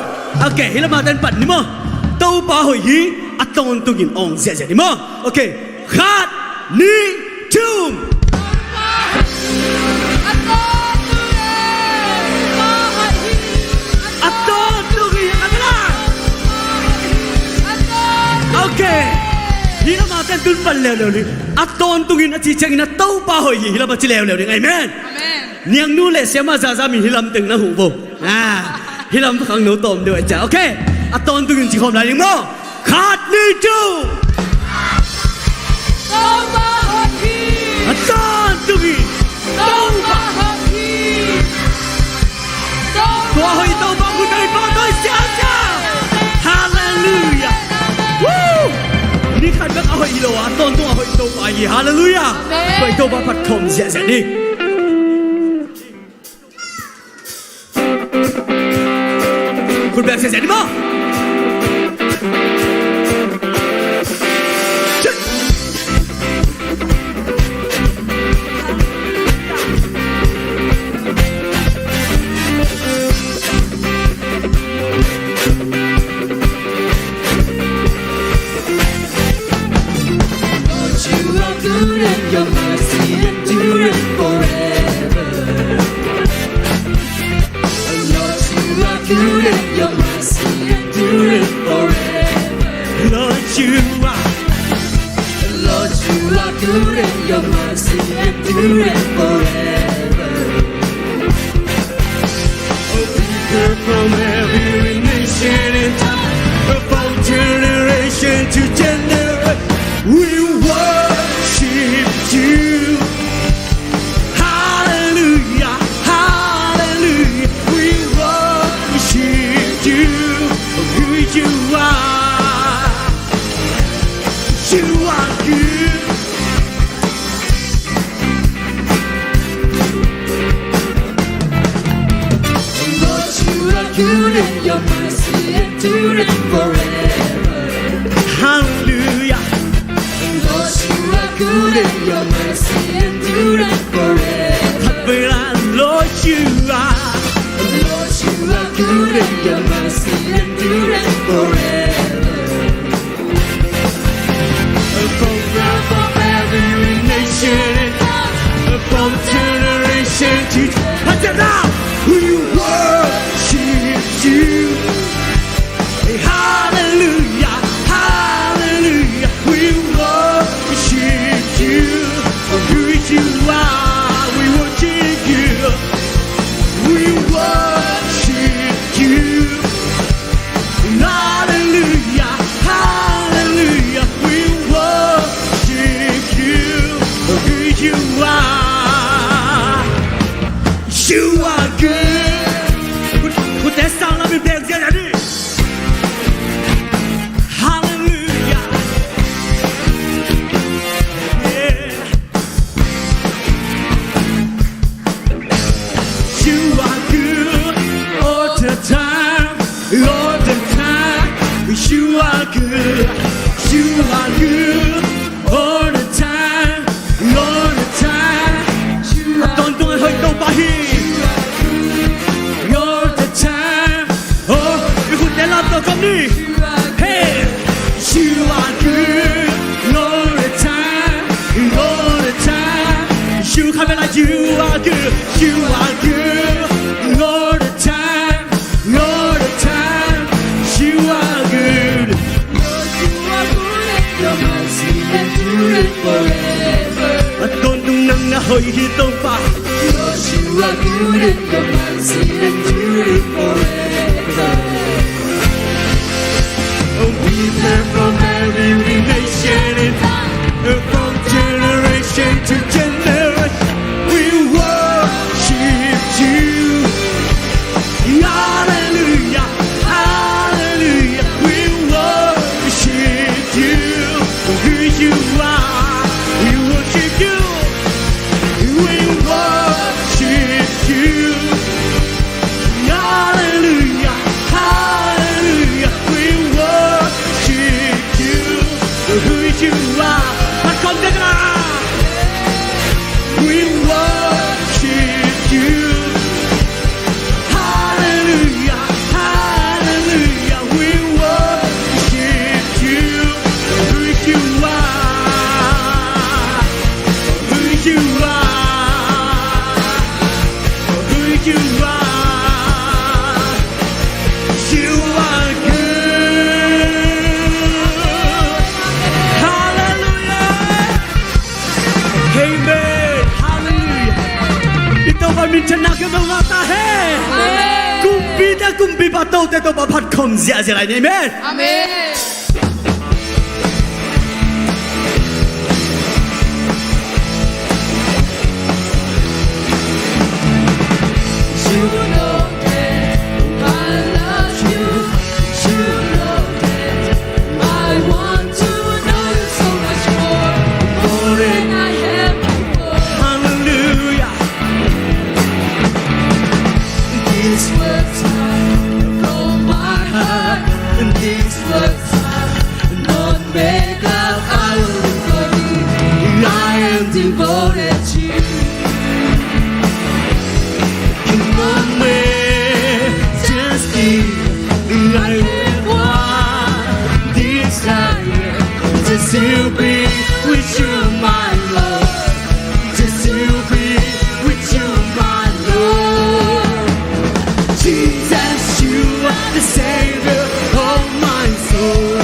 Okay, hih lamah te'n phat ni maw. Topa hoih hi. A tawntungin awng ziahziah ni maw. Okay. Khat, nih, thum. A tawntungin, a tawntungin. Okay. Hih lamah te'n tun pan leuleu ni. A tawntungin a cih ciangin a Topa hoih hi. Hih lamah ci leuleu ding. Amen. Amen. Niangnu le siamah Zaza min hih lam teng na huh bo. Ah, hih lam khangno tawm deuh a ci a. Okay. A tawntungin ci khawm lai ding maw. Khat, nih, thum. Topa hoih hi. A tawntungin. Topa hoih hi. Topa hoih, Topa hoih, Topa hoih, siasia. Halleluiah. Woo! Ni khat bek a hoih hi lo a, tawntung a hoih Topa hi. Halleluiah. Amen. Hoih Topa phat khawm ziahziah ni. Khut beng ziahziah ni maw. Lord, you are good and your mercy endureth forever. Lord, you are good and your mercy endureth forever. Lord, you are. Lord, you are good and your mercy endureth forever. Oh, people from every nation and tongue, from generation to generation, we worship you. Hallelujah, hallelujah, we worship you. Who you are, you are good. Lord, you are good and your mercy endureth forever. Hallelujah. Lord, you are good and your mercy endureth forever. Lord, you are. Lord, you are good and your mercy endureth forever. From, from every nation, from generation to, how's that now? We worship you. Hallelujah, hallelujah. We worship you. For who you are, we worship you. We worship you. Hallelujah, hallelujah, we worship you for who you are. You are good. Khut, khut te sang lam in beng ziahziah ni. Hallelujah. Yeah. You are good all the time, all the time. You are good, you are good all the time, all the time. You are, tawntung a hoih Topa hi. All the time. Oh, i khut te lam tawh kawm ni. Hey, you are good all the time, all the time. You come like you are good, you are good all the time, all the time. You are good. Lord, you are good and your mercy endureth forever. A tawntung nang na hoih hi Topa. Lord, you are good and your mercy endureth forever. We pray from every nation and from generation to generation. We worship you. Hallelujah, hallelujah. We worship you. Bipa Tote Topa phat khawm ziahziah lai ni. Amen. Amen. You know that I love you. You know that I want to know you so much more, more than I have before. Hallelujah. These words are from my heart, and these words are not made up. I will for you. I am devoted to you. King of majesty, I have one desire, just to be with you, my Lord. Just to be with you, my Lord. Jesus, you are the Savior of my soul.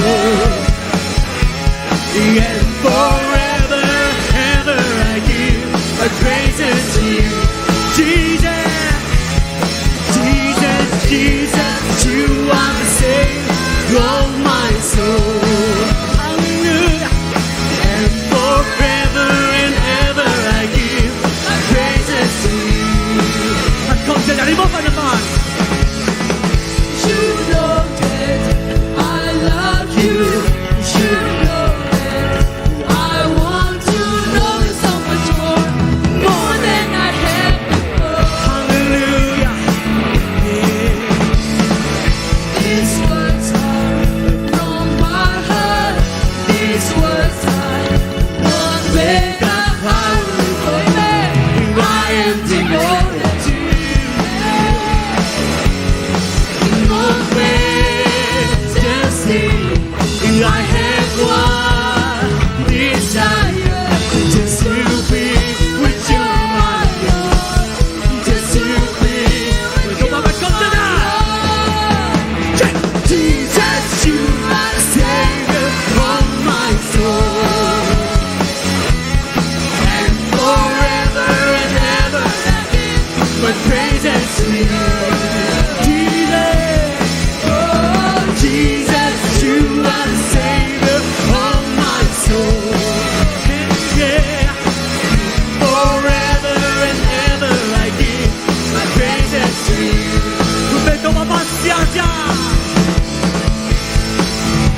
And forever, ever I give my praises to you. Jesus, Jesus, Jesus, you are the Savior of my soul. Hallelujah. And forever and ever I give my praises to you. Phat khawm ziahziah lai ni maw, phat khawm. You know that I love you. You know that I want to know you so much more, more than I have before. Hallelujah. Yeah. These words are from my heart. These words are not made up. I am devoted to you. King of majesty, I have one desire, just to be with you, my Lord. Just to be with you, my Lord. Jesus, you are the Savior of my soul. And forever and ever, my praises to you. Jesus, oh, Jesus, you are the Savior of my soul. Yeah. Forever and ever I give my praises to you.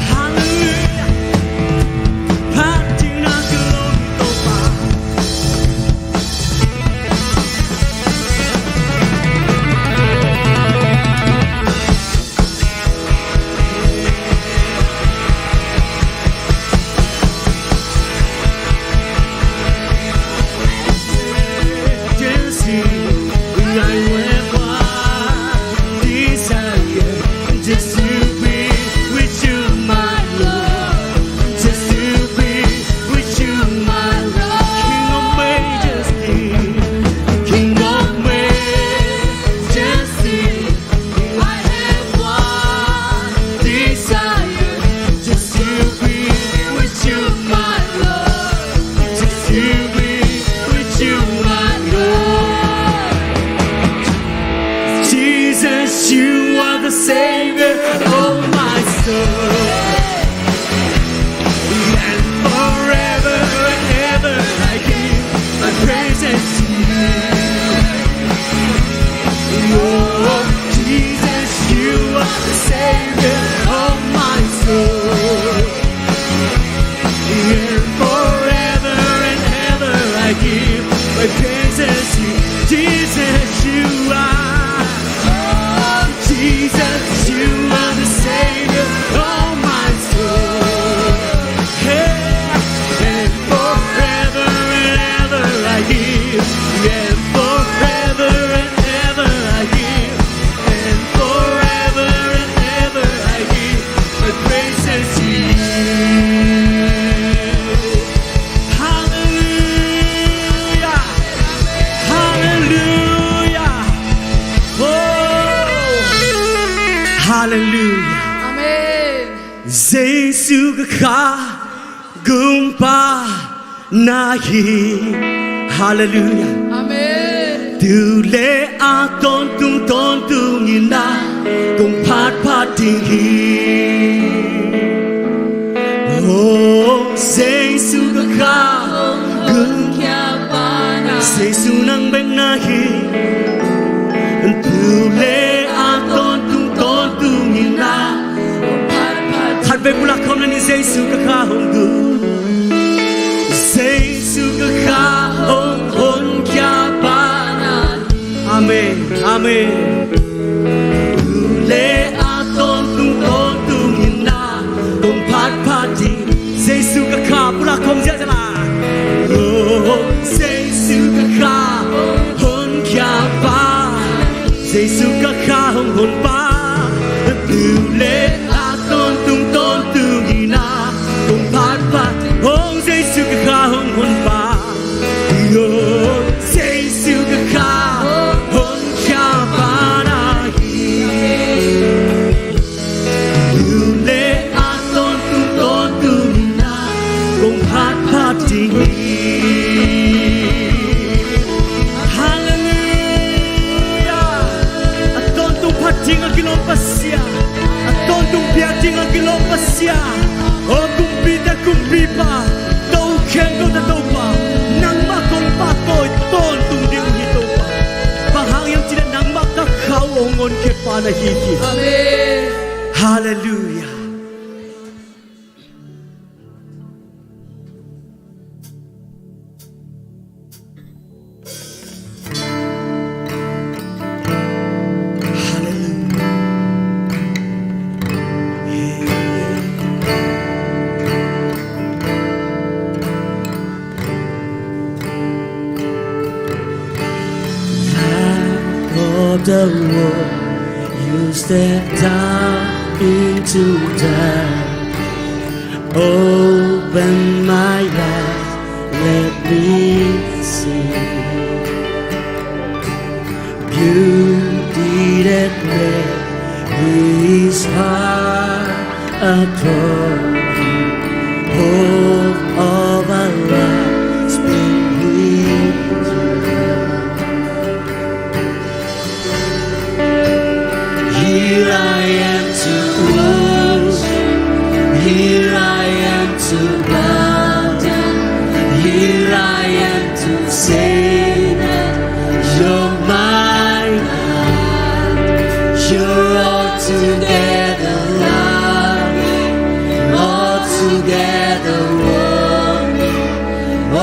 Hallelujah. Just to be with you, my Lord. Just to be with you, my Lord. King of majesty, King of majesty, I have one desire, just to be with you, my Lord. Just to be with you, my Lord. Jesus, you are the Savior of my soul. And forever and ever I give my praises to you. Oh, Jesus, you are the Savior of my soul. And forever and ever I give my praises to you. Jesus, you are. Oh, Jesus, you are the Savior of my soul. Yeah. And forever and ever I give. And forever and ever I give. And forever and ever I give my praises to you. Hallelujah. Hallelujah. Oh. Hallelujah. Amen. Jesu ka kha gumpa na hi. Hallelujah. Amen. Tu le a tawntung tawntung in na kong phatphat ding hi. Oh, Jesu ka kha hong hun khia pa na, Jesu nang bek na hi. Tu le a tawntung tawntung in na. Khat vei pulak khawm ni, Jesu ka kha hong hun, Jesu ka kha hong hun khia pa na. Amen. Amen. Tu le a tawntung tawntung in na kong phatphat ding. Jesu ka kha pulak khawm ziahziah la. Oh, Jesu ka kha hong hun khia pa, Jesu ka kha hong hun pa. Tu le a tawntung tawntung in na kong phatphat. Oh, Jesu ka kha hong hun pa. Yo, Jesu ka kha hong hun khia pa na hi. Tu le a tawntung tawntung in na kong phatphat ding hi. Halleluiah. A tawntung phat ding a kilawm Pasian, a tawntung piak ding a kilawm Pasian. O kumpite kumpipa, to khempeuhte Topa, nangmah kong pahtawi tawntung ding uh hi Topa. Bang hang hiam cih leh nangmah ka kha uh hong honkhia pa na hi hi. Amen. Halleluiah. Halleluiah. Light of the world, you step down into dark. Open my eyes, let me see beauty that made this heart adore you. Hope of a life spent with you. Here I am to worship. Here I am to bow down. Here I am to say that you're my God. You're altogether lovely, altogether worthy,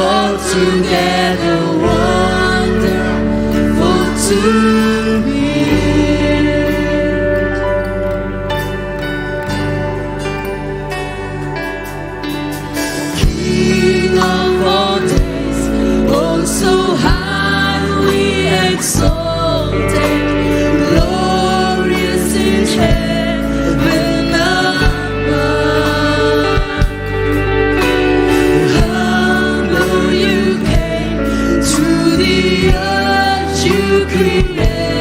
altogether wonderful to me. King of all days, oh so highly exalted, glorious in heaven above. Humble you came, to the earth you created.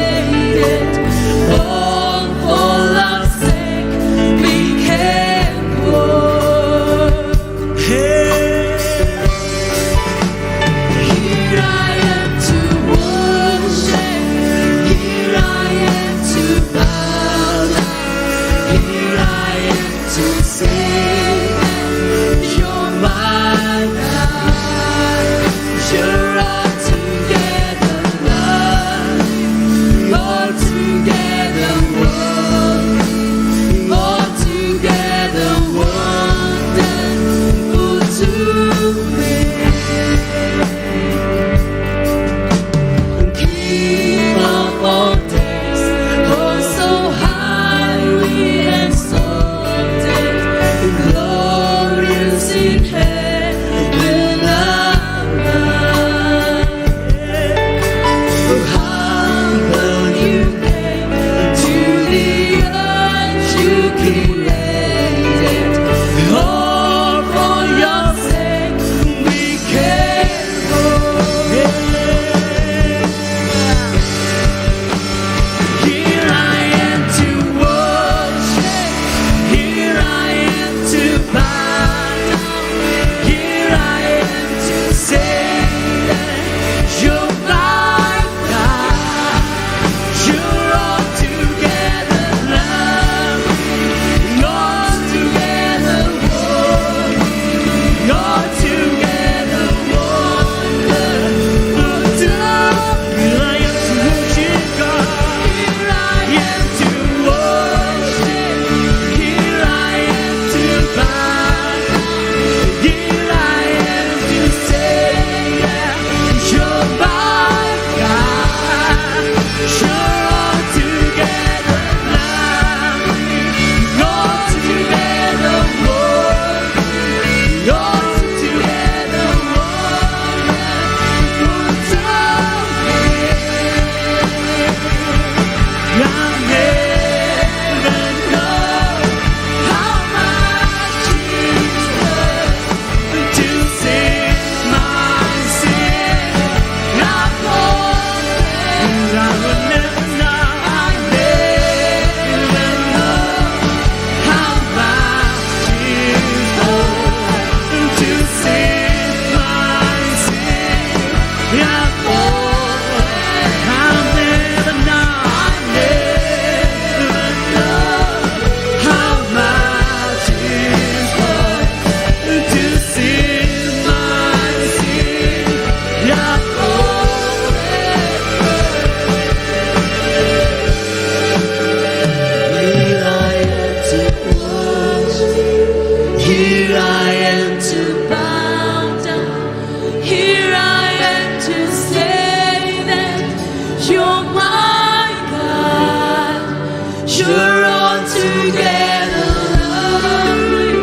Together lovely,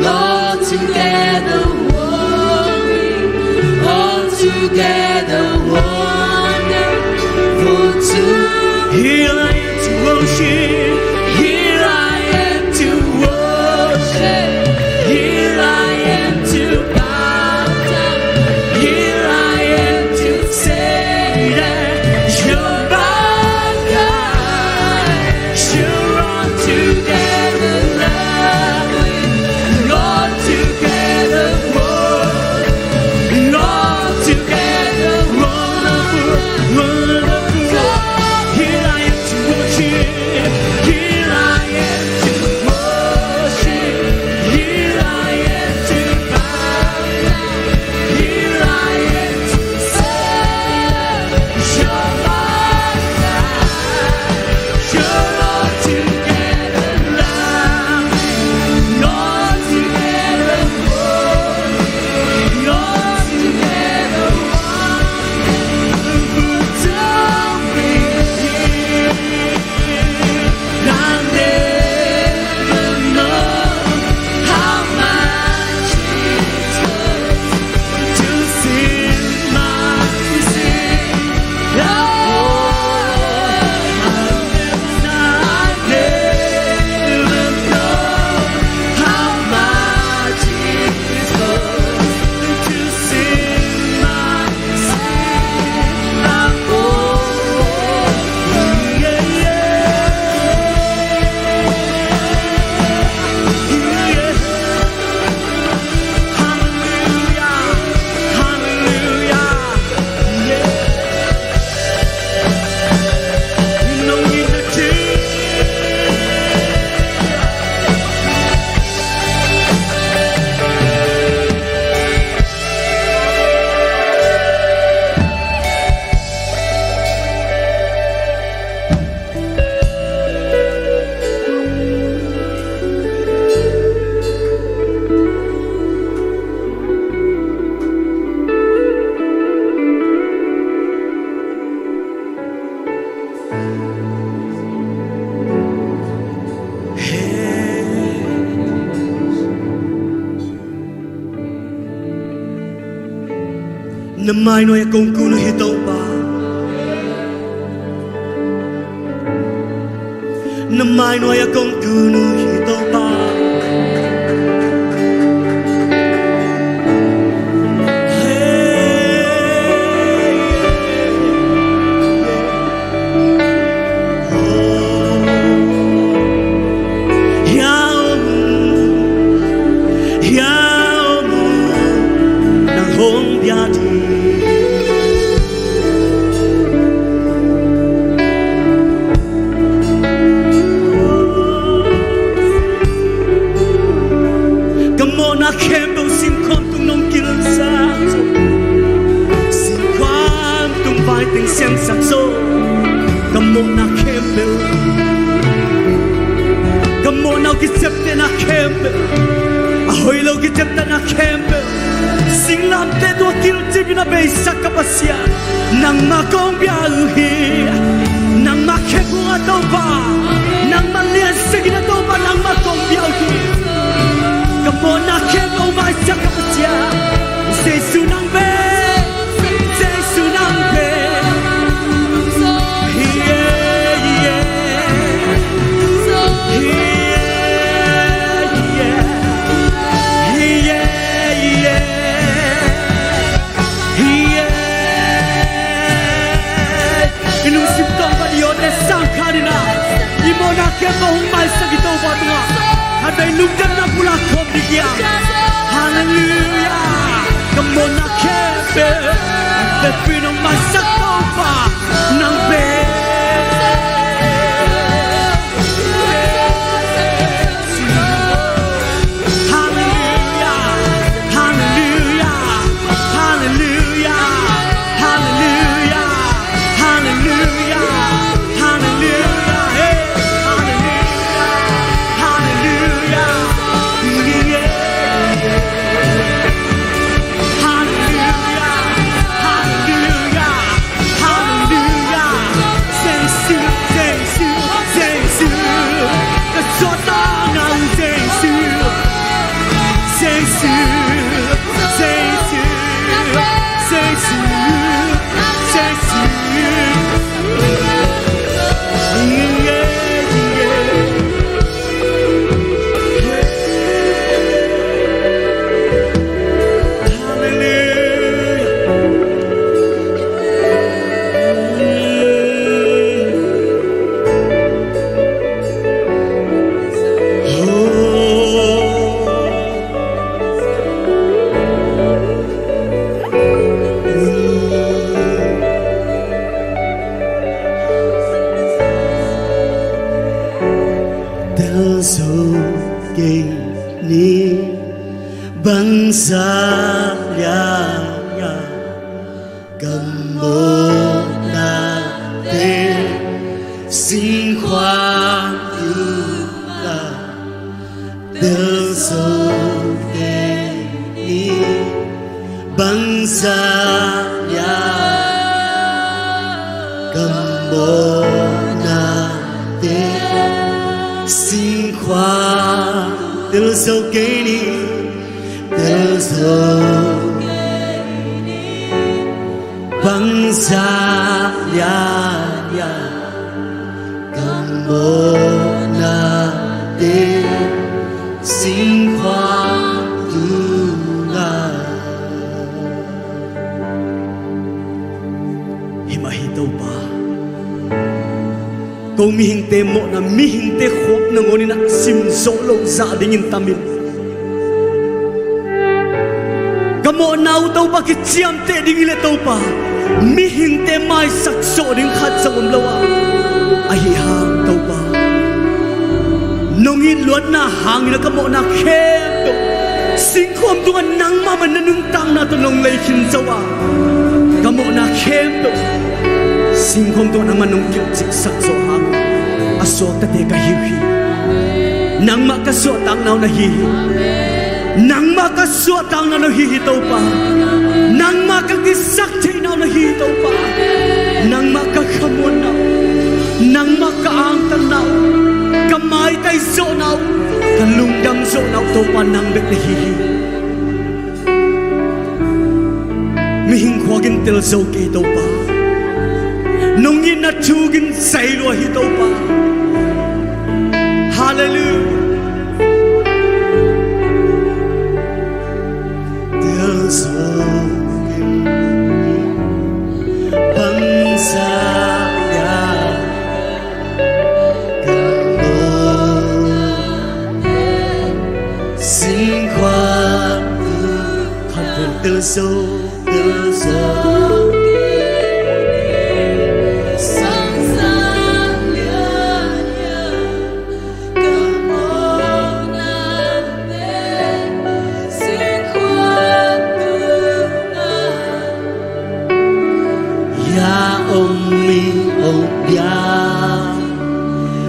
all together holy, all together wonderful to. Here I am to worship, here I am to worship, here I am to bow down, here I am to say that you're my God. You're all together lovely, all together holy, all together wonderful, wonderful. Here I am to worship, here I am to worship, here I am to bow down, here I am to say, you're my God. You're all together lovely, all together holy, all together wonderful to me. I never know how much it costs to sing my sin. Oh, I never, I never know how much it costs to sing my sin. Oh, yeah, yeah. Yeah. Hallelujah, hallelujah, yeah. Na mai nuai-ah kong kun uh hi Topa. Na mai nuai-ah kong kun uh hi Topa. Hey. Hia om, hia om, nang hong bia ding. Ka mawhna khempeuh singkhuam tung nong kilsak zo. Singkhuam tung vai teng siangsak zo. Ka mawhna khempeuh, ka mawhna uh kiciaptehna khempeuh, a hoih lo kiciaptehna khempeuh, singlamteh tungah kilcip in a beisak ka Pasian, nangmah kong bia uh hi. Nangmah khem hong a Topa, nangmah liansak in a Topa, nangmah kong bia uh hi. Ka mawhna khempeuh maisak ka Pasian, Jesu nang bek, Jesu nang bek. Hi e, hi e, hi e, hi e, hi e, hi e. Hi e. I lungsim tawh bang i awt le sang kha ding a, i mawhna khempeuh hong maisak i Topa tungah, khatvei lungdamna bul a khawm ding hiam? Halleluiah. Ka mawhna khempeuh, a vekpi in hong maisak Topa nang bek. Halleluiah, halleluiah, halleluiah, halleluiah, halleluiah, halleluiah, hey, halleluiah, halleluiah, yeah. Halleluiah, halleluiah, Tel zo kei ni, bangzah lian lian ka mawhnate singkhuang tungah. Tel zo kei ni, bangzah lian ka mawhnate singkhuang. Tel zo kei ni, tel zo kei ni, bangzah lian lian ka mawhnate singkhuang tungah. Hi mah hi Topa. Ko mihingte mawhna, mihingte khuap nangawn in a sim zawh loh zah dingin tam in. Ka mawhna uh Topa kiciamteh ding hi leh Topa, mihingte maisak zawh ding khat zong om lo a, ahi hang Topa, nong it luatna hangin a ka mawhna khempeuh singkhuam tungah nangmah man na nuntakna tawh nong lei khin zo a, ka mawhna khempeuh singkhuam tungah nangmah nong kilhciksak zawh hang a suaktate ka hi uh hi. Nangmah ka suahtakna uh na hi hi. Nangmah ka suahtakna uh na hi hi Topa. Nangmah ka kisak theihna uh na hi hi Topa. Nangmah ka khamuanna uh, nangmah ka angtanna uh, ka maitai zawhna uh, ka lungdam zawhna uh Topa nang bek na hi hi. Mihing khuak in tel zo kei Topa. Nong itna thuk in zai lua hi Topa. Halleluiah. Tel zo kei, bangzah lian ka mawhnate singkhuang tungah. Tel zo, tel zo kei ni, bangzah lian lian ka mawhnate singkhuang tungah. Ya om in hong piang,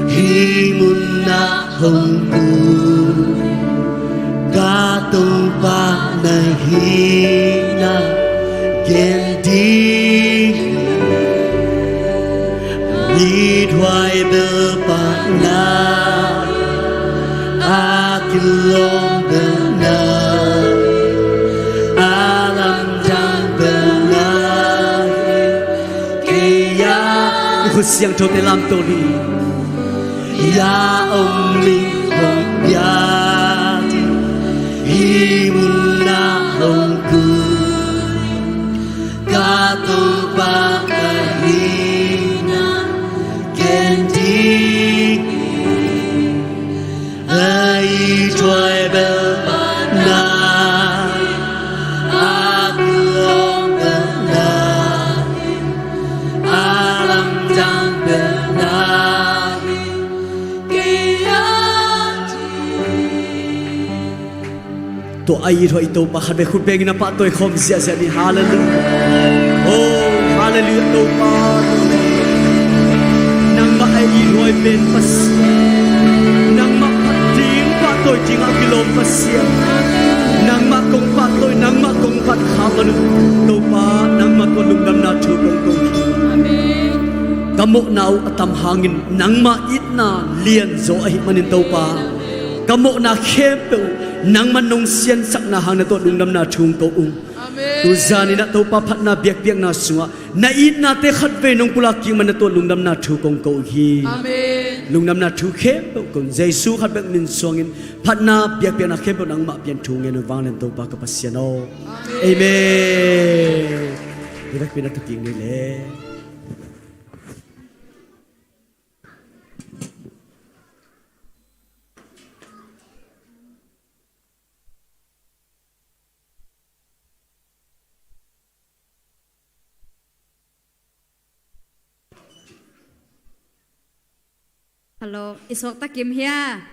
hih munah hong kun, ka Topa na hihna gen ding hi. Ithuai bel pahna a kilawm bel na hi, a lamdang bel na hi. Kei a, i khut siangthote lamto ni. Ya om in hong piang, hih munah hong kun, ka Topa na hihna gen ding hi. Ithuai bel pahna hi, a kilawm bel na hi, a lamdang bel na hi. Kei a ding. Tua a ithuai Topa khat vei khut bengin a pahtawi khawm ziahziah ni. Halleluiah. Oh, halleluiah Topa. Nangmah a ithuai pen Pasian, nangmah phat ding pahtawi dingah kilawm Pasian, nangmah kong pahtawi, nangmah kong phat kha man uh Topa, nangmah tungah lungdamna thu kong ko hi. Amen. Ka mawhna uh a tam hangin nangmah itna lianzaw ahih manin Topa, ka mawhna khempeuh nangmah nong siansakna hang na tungah lungdamna thu kong ko ung. Amen. Tuzan in ah Topa phatna biakpiakna sungah na itnate khat vei nong pulak kik man na tungah lungdamna thu kong ko uh hi. Amen. Lungdamna thu khempeuh kong Jesu khat bek min suangin, phatna biakpiakna khempeuh nangmah pian thu ngen uh vanglian Topa ka Pasian aw. Amen. Amen. Hi vekpi na tu kik ni le. Hello, i suakta kim hia?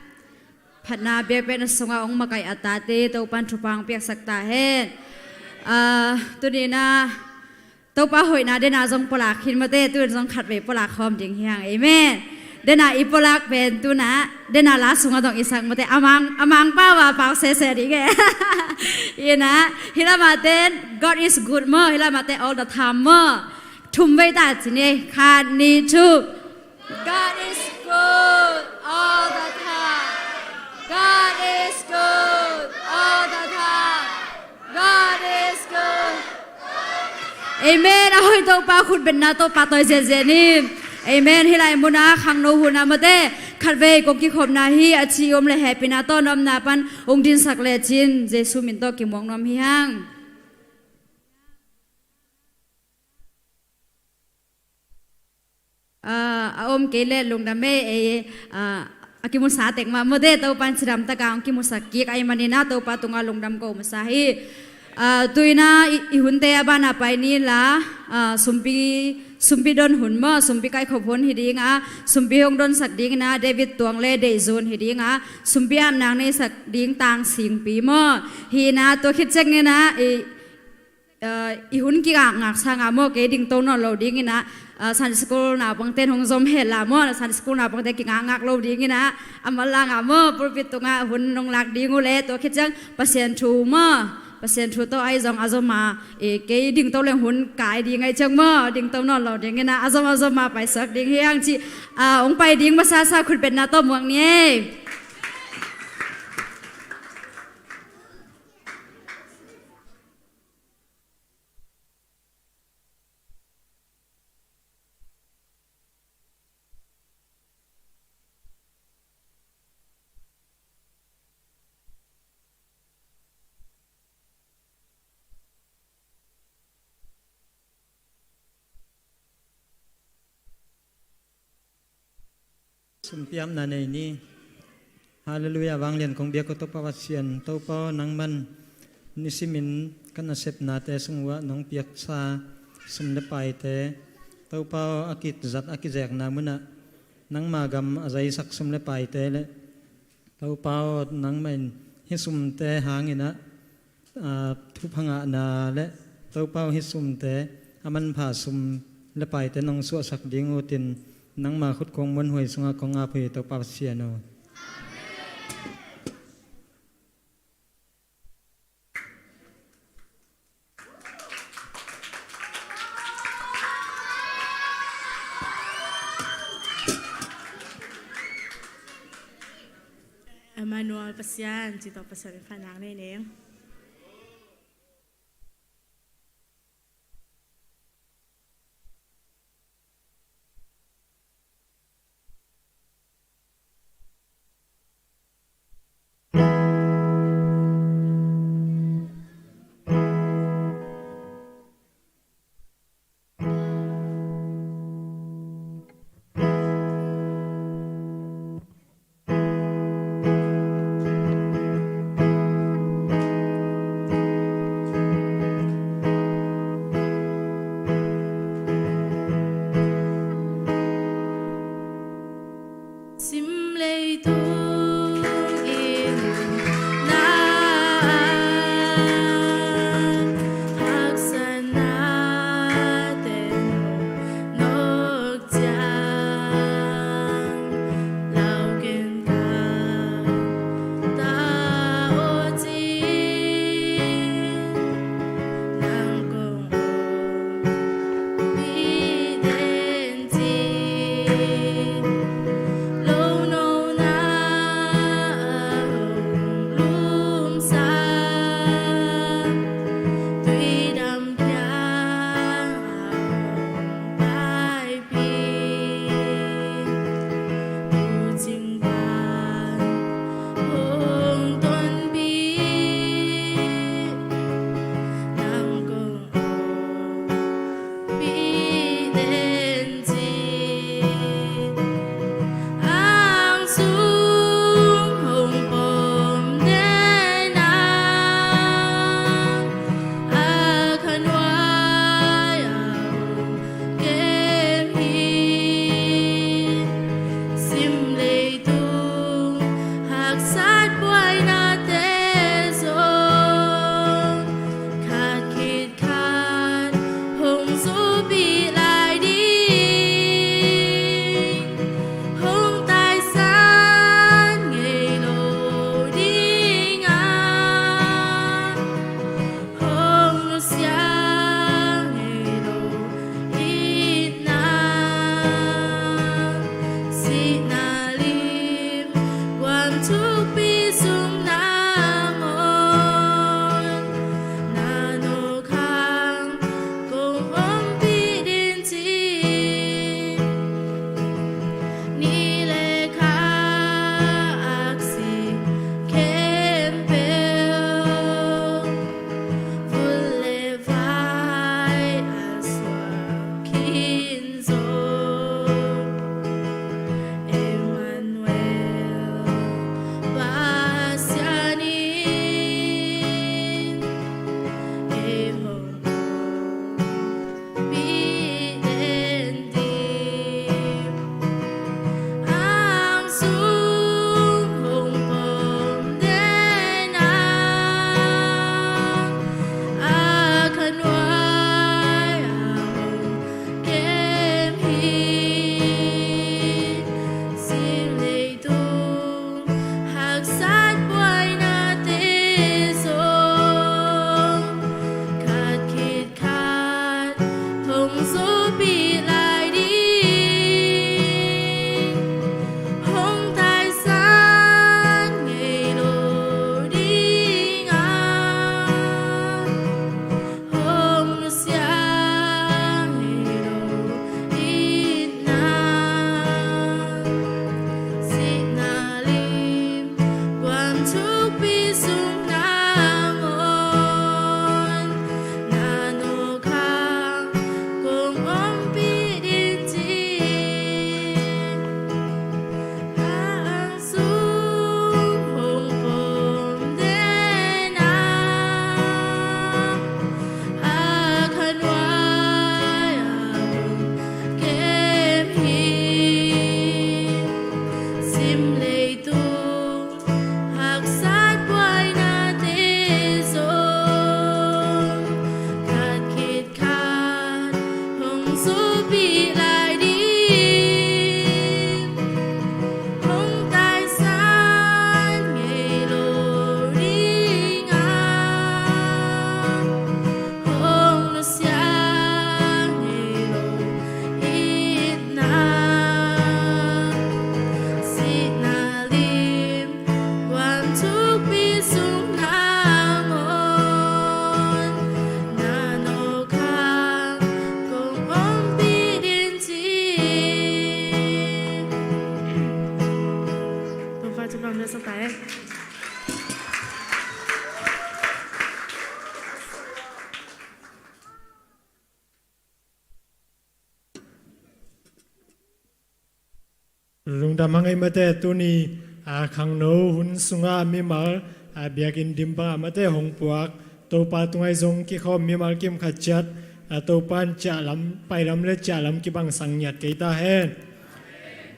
Phatna biakpiakna sungah hong makaih a tate Topan thupha hong piaksak ta hen. Ah, tuni-in ah Topa hoihna den ah zong pulak khin mate, tu-in zong khatvei pulak khawm ding hi hang. Amen. Den ah i pulak pen tu-in ah, den ah la sungah zong i sak mate, a mang, a mang pau a pau sese ding e. In ah, hih lamah ten, God is good maw, hih lamah ten all the time maw. Thum vei ta ci ni, khat, nih, thum. God is good all the time. God is good all the time. God is good. Amen. A hoih Topa khutbetna tawh pahtawi zenzen ni. Amen. Hih lai munah khangno hun ah mate, khatvei kong kikhopna hi a ci om le hehpihna tawh na omna pan hong dinsak lecin Jesu min tawh kimuak nuam hi hang. Ah, a om kei leh lungdam e, ei, ah, a kimusa tek mah mawte, Topa in cidamtaka hong kimusak kik ahih manin ah Topa tungah lungdam ko masa hi. Ah, tu-in ah i, i hunte a banah pai ni la, ah, sumpi, sumpi don hun maw, sumpi kaikhop hun hi ding a, sumpi hong donsak dingin ah David Tuang le Deih Zun hi ding a, sumpi apna hong neisak ding Tang Singpi maw. Hi-in ah tua khit ciangin ah i, ah, i hun kingakngak sangah maw, kei dingto nawn lo dingin ah, ah, Sunday school naupangte'n hong zom hen la maw, Sunday school naupangte kingakngak lo dingin ah, a manlang ah maw, pulpit tungah hun hong lak ding uh leh, tua khit ciang Pasian thu maw, Pasian thu tawh ahi zong a zom a, eh, kei dingto leng hun kai ding ahih ciang maw, dingto nawn lo dingin ah, a zom a zom a paisak ding hi hang ci, ah, hong pai ding masasa khutbetna tawh muak ni ei. Sumpi apna nei ni. Halleluiah, vanglian kong biak uh Topa Pasian, Topa aw, nangman nisimin ka nasepnate sung uah nong piaksa sum le paite, Topa aw, a kizat a kizekna munah nangma gam a zaisak sum le paite le Topa aw, nangmah in hih sumte hangin ah, aa, thupha ngahna le Topa aw, hih sumte a manpha sum le paite nong suahsak ding utin, nangma khut kong muanhuai sungah kong ap uh hi Topa Pasian aw. Emmanuel Pasian, ci tawh Pasian min phatna nei ning. Thukpi sung nangawn na nawk hang kong ompih ding ci. Ni le kha aksi khempeuh vun le vai a suak khin zong, Emmanuel, Pasian in ei hong ompih den ding. Ang sung hong pom den a, a khanuai a hong kem hi. Sim leitung haksat buainate zong khat khit khat hong zopih lai ding. Hong taisan ngei lo ding a, hong nusia ngei lo itna. Sihna lim guam thukpi sung nangawn na nawk hang kong ompih ding ci. Ang sung hong pom den a, a khanuai a hong kem hi. Sim leitung haksat buainate zong khat khit khat hong zopih lai ding. Hong taisan ngei lo ding a, hong nusia ngei lo itna. Sihna lim guam thukpi sung nangawn na nawk hang kong ompih ding ci. Topa thupha hong piaksak ta hen. Lungdam hang ei mate, tuni, a, khangno hun sunga mimal, a, biakinn dim banga mate hong puak, Topa tungah zong kikhawm mimal kim khat ciat, a, Topa in ciahlam, pailam le ciahlam kibangsang ngiat kei ta hen.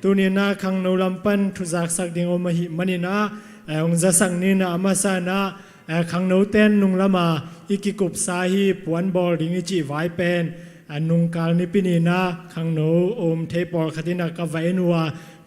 Tuni in ah khangno lam pan thuzaksak ding om ahih manin ah, eh, hong zasak ni in ah, a masa in ah, eh, khangnote in nung lama i kikupsa hi, puan bawl ding i cih vai pen, eh, nungkal nipi ni in ah khangno a om thei pawlkhat in ah ka va en uh a,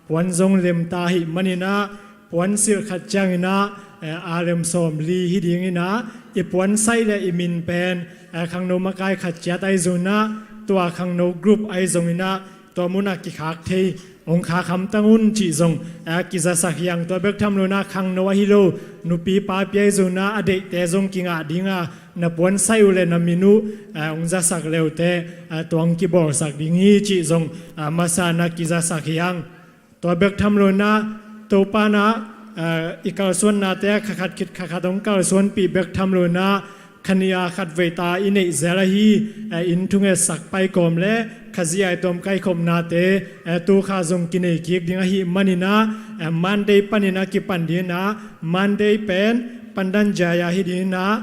puan zong lem ta ahih manin ah, puan silh khat ciangin ah, eh, aa lem sawmli hi ding in ah, i puan saih le i min pen, eh, khangno makai khat ciat ahi zongin ah, tua khangno group ahi zongin ah, tua munah kikhak thei, hong khak hamtang un cih zong, eh, kizasak hi hang. Tua bek tham lo in ah khangno ahi lo, nupi papi ahi zongin ah a deihte zong kingah ding a, na puan saih uh le na min uh, eh, hong zasak le uh teh, eh, tua hong kibawlsak ding hi cih zong, eh, masa in ah kizasak hi hang. Tua bek tham lo in ah, Topa in ah, eh, i kalsuannate ah kha khat khit kha khat hong kalsuanpih bek tham lo in ah, kha nih a khat vei ta i neih zel ahi, eh, inn thungetsak pai kawm le Khazih a i tuam kaikhopnate, eh, tu kha zong kinei kik ding ahih manin ah, eh, Monday panin ah kipan ding in ah, Monday pen Pandan Jaya hi ding in ah,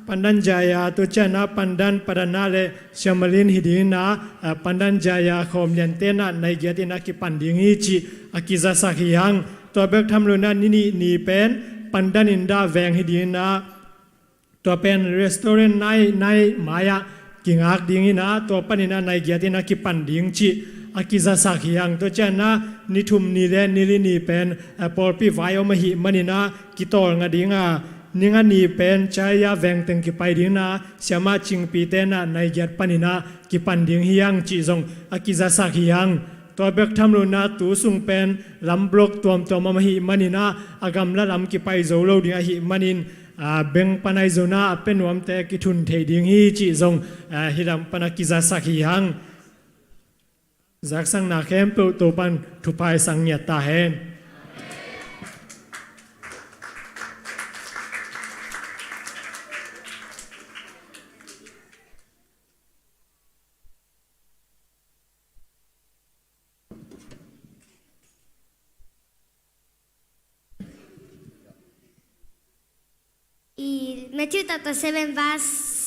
Pandan Jaya, tua ciang ah Pandan, Padana le Siamalin hi ding in ah, a, Pandan Jaya khawm liante in ah nai giat in ah kipan ding hi cih a kizasak hi hang. Tua bek tham lo in ah ni nih ni pen Pandan in dah veng hi ding in ah, tua pen restaurant nai, nai mai-ah kingak ding in ah, tua panin ah nai giat in ah kipan ding cih a kizasak hi hang. Tua ciang ah ni thum ni le ni li ni pen, a, pawlpi vai om ahih manin ah kitawlnga ding a, ni nga ni pen Chaya veng teng kipai ding in ah, siamah Cingpite in ah nai giat panin ah kipan ding hi hang cih zong a kizasak hi hang. Tua bek tham lo-in ah tu sung pen lam block tuamtuam om ahih manin ah, a gamla lam kipai zo lo ding ahih manin, aa, beng pan ahi zongin ah a pia nuamte kithun thei ding hi cih zong, aa, hih lam pan ah kizasak hi hang. Zaksakna khempeuh Topa'n thupha hong sang ngiat ta hen. I Matthew chapter seven, verse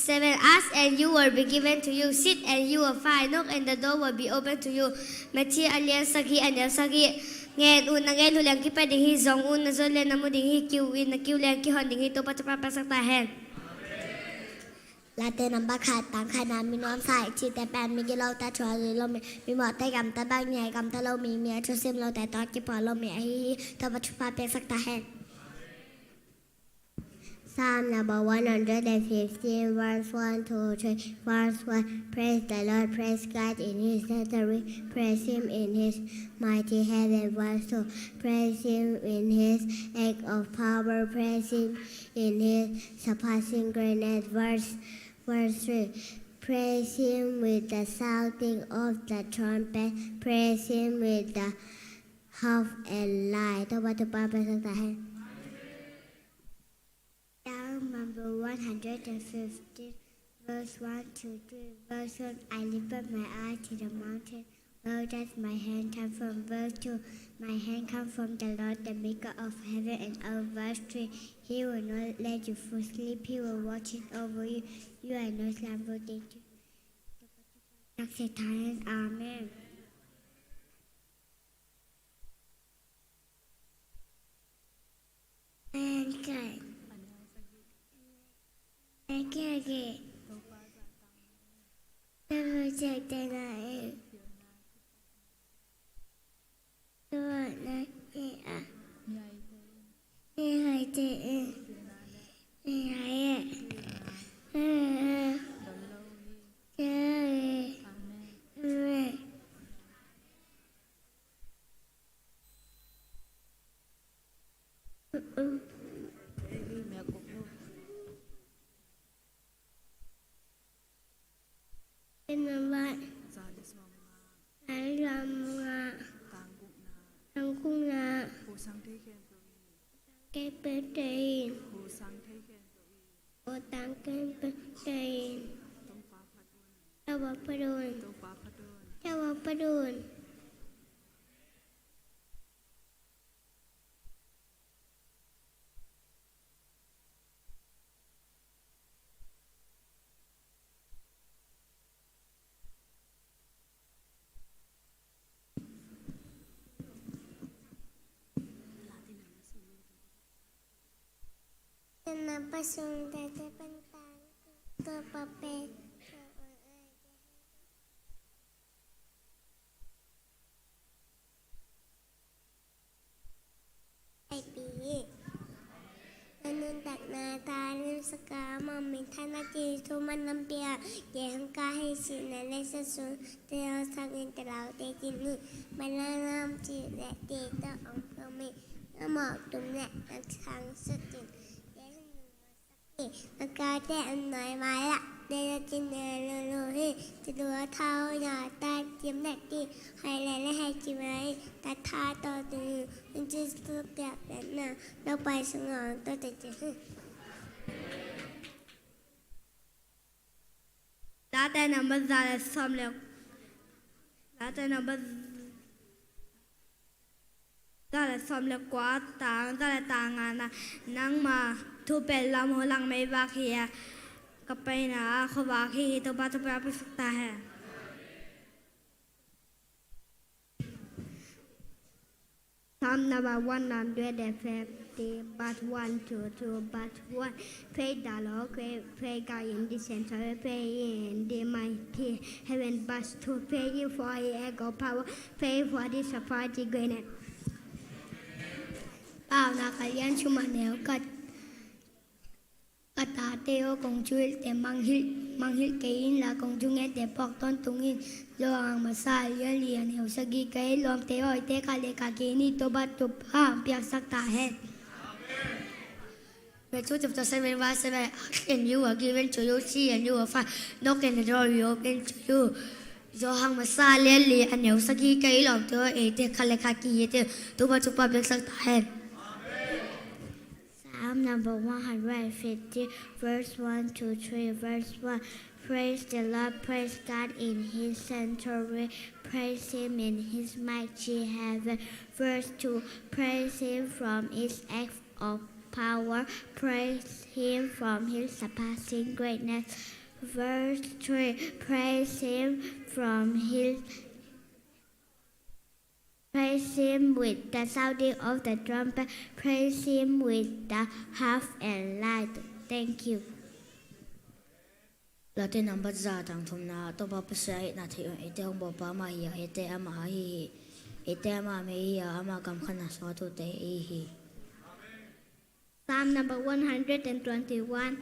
seven, "Ask and you will be given to you, seek and you will find, knock and the door will be open to you." Matthew a lian sagih, a neu sagih. Ngen un, na ngen uh leh hong kipia ding hi, zong un, na zon leh na mu ding hi, kiu in, na kiu leh hong kihon ding hi. Topa thupha piaksak ta hen. Late number khat, tang khatna, mi nuamsa i cihte pen mi gilote thuah lui lo mi, mi mawhte gamta bang ni a gamta lo mi, mi a thusim lote tawh kiphuah lo mi ahi hi. Topa thupha piaksak ta hen. Psalm number one hundred and fifteen, verse one, two, three. Verse one, praise the Lord, praise God in his sanctuary, praise him in his mighty heaven. Verse two, praise him in his act of power, praise him in his surpassing greatness. Verse, verse three, praise him with the shouting of the trumpet, praise him with the harp and lyre. Topa thupha piaksak ta hen. Psalm number one hundred and fifteen, verse one to three. Verse one, I lift up my eyes to the mountain. Where does my help come from? Verse two, my help comes from the Lord, the maker of heaven and earth. Verse three, he will not let you fall asleep. He will watch over you. You are not slumber. Thank you. Amen. Amen. Amen. Pen number za le sawmnga, za le sawmnga, tang gukna, tang gukna, Kosang thei khempeuh in, Kosang thei khempeuh in, Kosang thei khempeuh in, Topa phat un, Topa phat un, Topa phat un. Pi. Na nuntakna tawh limsaka mawh min thahatna, Jesu man lampi ah kei hong kah hi. Sihna le sasung te hong sang in, talaute cin hi. Manlang lam cih le te tawh hong pom hi. Na mawh tum le na khang sut in, Jesu nungak sak hi. Makaite an nai mai ah, ne na cin ne lulu hi. Ci lua thau na ta cim ne ti. Hai le le hai ci mai ta tha to tu. In ci su piak piak na. Lo pai sung ong to te ci hi. Late number za le sawm le, Late number za le sawm le kua, tang za le tang ngana. Nangma thu pen lam hu lang mei vak hi a, ka paina a khuavak hi hi. Topa thupha piaksak ta hen. Psalm number one hundred and fifty, verse one to two, verse one. Praise the Lord, praise, praise God in the sanctuary, praise in the mighty heaven. Verse two, praise Him for His act of power, praise for the surpassing greatness. Paunak a lian thum, a neu khat. Ka tate Te aw, kong thuhilhte mangngilh, mangngilh kei inla, kong thungente phawk tawntung in. Johan masa a lian li, a neu sagih. Ka lawmte aw, eite khat le khat ki-it ni. Topa thupha hong piaksak ta hen. Matthew chapter seven, verse seven. Ask and you are given to you, seek and you will find, knock and the door will be open to you. Johan masa a lian li, a neu sagih. Ka lawmte aw, eite khat le khat ki-it ni. Topa thupha hong piaksak ta hen. Psalm number one hundred fifty, verse one to three. Verse one. Praise the Lord, praise God in his sanctuary, praise him in his mighty heaven. Verse two. Praise him from his acts of power, praise him from his surpassing greatness. Verse three. Praise him from his Praise him with the sounding of the trumpet. Praise him with the harp and lyre. Thank you. Late namba za, tang thumna. Topa Pasian itna thei un. Eite hong bawlpa amah hi a, eite amah ahi hi. Eite amah mei hi a, ama kam khatna sungah tute i hi. Psalm number one hundred and twenty-one,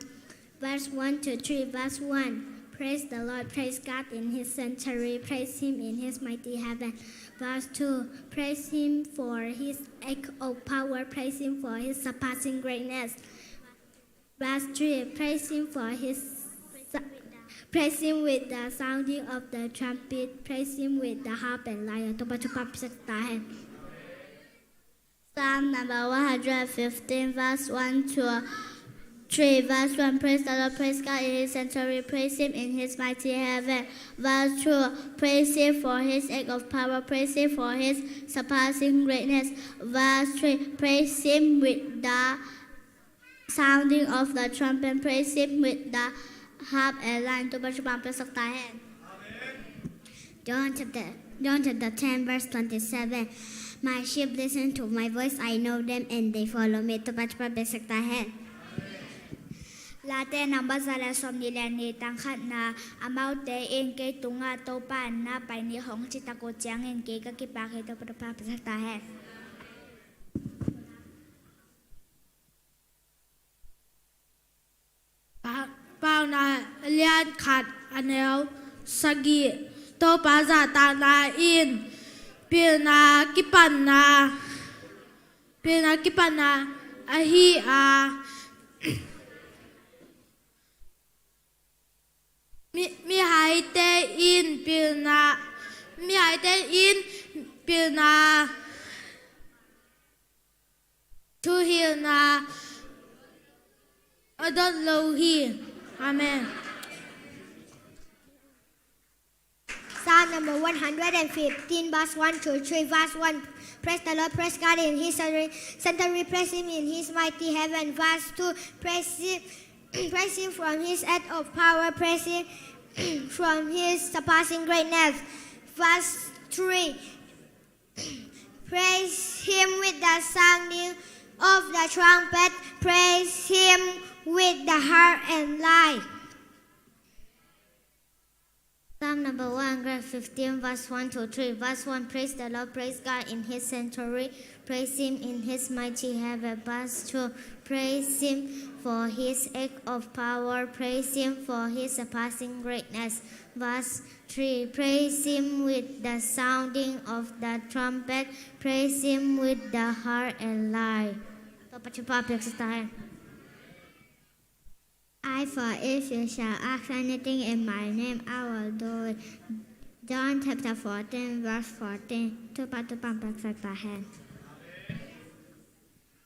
verse one to three. Verse one. Praise the Lord, praise God in his sanctuary, praise him in his mighty heaven. Verse two. Praise him for his act of power, praise him for his surpassing greatness. Verse three. Praise him for his, praise him with the sounding of the trumpet, praise him with the harp and lyre. Topa thupha hong piaksak ta hen. Psalm number one hundred fifteen, verse one to three. Verse one. Praise the Lord, praise God in his sanctuary, praise him in his mighty heaven. Verse two. Praise him for his act of power, praise him for his surpassing greatness. Verse three. Praise him with the sounding of the trumpet, praise him with the harp and lyre. Topa thupha hong piaksak ta hen. John chapter, John chapter ten, verse twenty-seven. My sheep listen to my voice, I know them and they follow me. Topa thupha hong piaksak ta hen. Late namba za le sawmnih le nih, tang khatna. Amaute in kei tungah Topa, na pai ni, hong cih tak uh ciangin kei ka kipak hi. Topa thupha hong piaksak ta hen. Pa-, Paunak a lian khat, a neu sagih. Topa zahtakna in pilna kipatna, pilna kipatna ahi a, mi, mihaite in pilna, mihaite in pilna thuhilhna a dot lo hi. Amen. Psalm number one hundred and fifteen, verse one to three. Verse one. Praise the Lord, praise God in his sanctuary, sanctuary, praise him in his mighty heaven. Verse two. Praise him, praise him from his act of power, praise him from his surpassing greatness. Verse three. Praise him with the sounding of the trumpet. Praise him with the harp and lyre. Psalm number one hundred fifteen, verse one to three. Verse one. Praise the Lord, praise God in his sanctuary, praise him in his mighty heaven. Verse two. Praise him for his act of power, praise him for his surpassing greatness. Verse three. Praise him with the sounding of the trumpet. Praise him with the harp and lyre. Topa thupha hong piaksak ta hen. I, for if you shall ask anything in my name, I will do it. John chapter fourteen, verse fourteen. Topa thupha hong piaksak ta hen.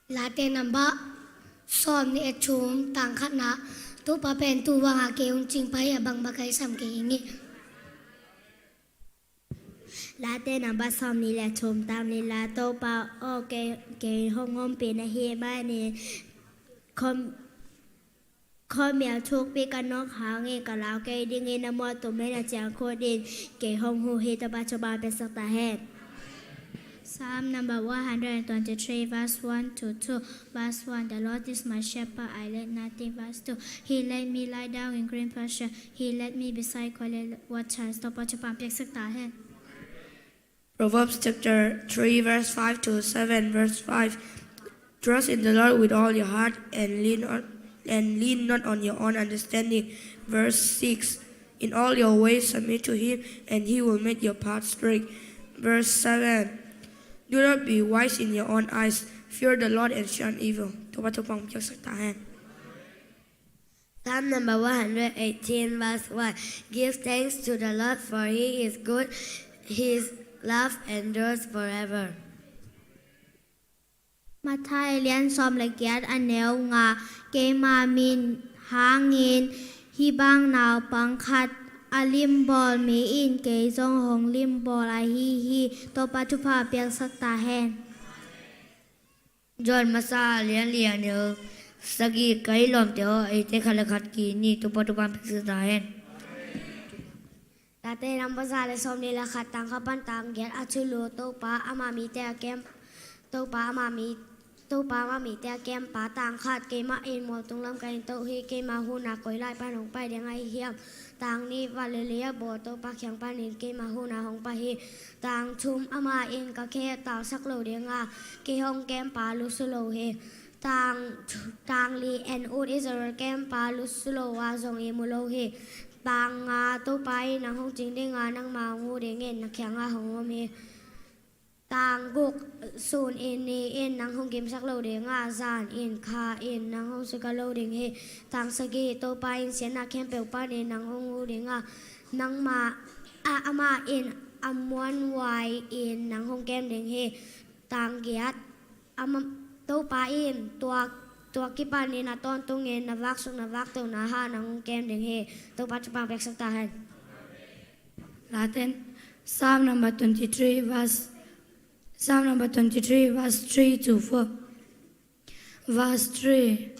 Late namba sawmnih le thum, tang khatna. Topa pen tuu bangah kei hong cingpa hi a, bangbang ka hiam sam kei ing ei. Late namba sawmnih le thum, tang lina. Topa aw, kei, kei hong ompih na hih manin, khua, khuamial thukpi ka nawk hangin ka lau kei dingin, na mawh tum le na ciangkhut in kei hong huh hi. Topa thupha hong piaksak ta hen. Psalm number one hundred and twenty-three, verse one to two. Verse one. The Lord is my shepherd, I lack nothing. Verse two. He led me lie down in green pasture. He led me beside quiet waters. Topa thupha hong piaksak ta hen. Proverbs chapter three, verse five to seven. Verse five. Trust in the Lord with all your heart and lean on, and lean not on your own understanding. Verse six. In all your ways submit to him, and he will make your path straight. Verse seven. Do not be wise in your own eyes. Fear the Lord and shun evil. Topa thupha piaksak ta hen. Psalm number one hundred eighteen, verse one. Give thanks to the Lord, for he is good. His love endures forever. Matthai a lian sawm le giat, a neu nga. Keima min hangin hih bang naupang khat a limbawl mi in kei zong hong limbawl ahi hi. Topa thupha piaksak ta hen. John masa a lian li, a neu sagih. Ka lawmte aw, eite khat le khat ki-it ni. Topa thupha piaksak ta hen. Late number za le sawmnih le khat, tang khat pan tang giat. A thulu: Topa amah mite a kem, Topa amah mi, Topa amah mite a kempa. Tang khat. Keimah in mualtung lam ka in to hi. Keima hun ah koi lai pan hong pai ding ahi hiam? Tang nih. Van le lei a bawl Topa kiang panin keima hun ah hong pai hi. Tang thum. Amah in ka khe tausak lo ding a, kei hong kempa lusu lo hi. Tang, tang li. En ut, Israel kempa lusu lo a zong i mu lo hi. Tang nga. Topa in nang hong cing ding a, nangma hong ut dingin na kiangah hong om hi. Tang guk. Sun in ni in nang hong kimsak lo ding a, zan in kha in nang hong sika lo ding hi. Tang sagih. Topa in siatna khempeuh panin nang hong ut ding a, nangma, a, amah in a muanhuai in nang hong kem ding hi. Tang giat. Ama, Topa in tua, tua kipanin a tawntungin na vaksuk, na vakto na hah nang hong kem ding hi. Topa thupha piaksak ta hen. Late, Psalm number twenty-three, verse, Psalm number twenty-three, verse three to four. Verse three.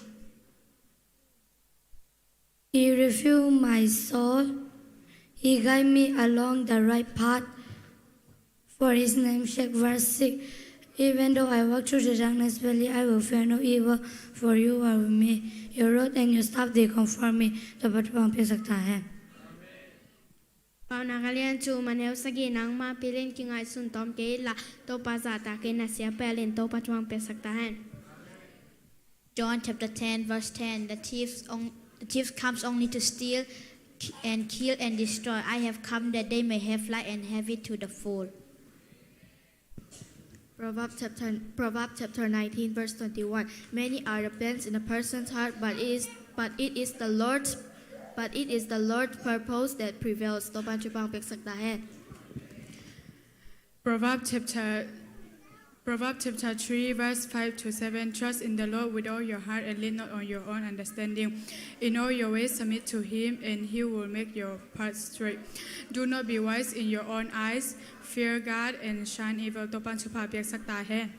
He refuel my soul. He guide me along the right path for his name's sake. Verse six. Even though I walk through the darkness valley, I will fear no evil, for you are with me. Your rod and your staff, they comfort me. Topa thupha piaksak ta hen. Paunak a lian thum, a neu sagih. Nangma pilin kingaihsun tawm kei inla, Topa zahtak in na sia pelin. Topa thupha piaksak ta hen. John chapter ten, verse ten. The thief on-, the thief comes only to steal, ki-, and kill and destroy. I have come that they may have life and have it to the full. Proverbs chapter, Proverbs chapter nineteen, verse twenty-one. Many are the plans in a person's heart, but it is, but it is the Lord's, but it is the Lord's purpose that prevails. Topa thupha piaksak ta hen. Proverbs chapter, Proverbs chapter three, verse five to seven. Trust in the Lord with all your heart and lean not on your own understanding. In all your ways submit to him, and he will make your path straight. Do not be wise in your own eyes. Fear God and shun evil. Topa thupha piaksak ta hen.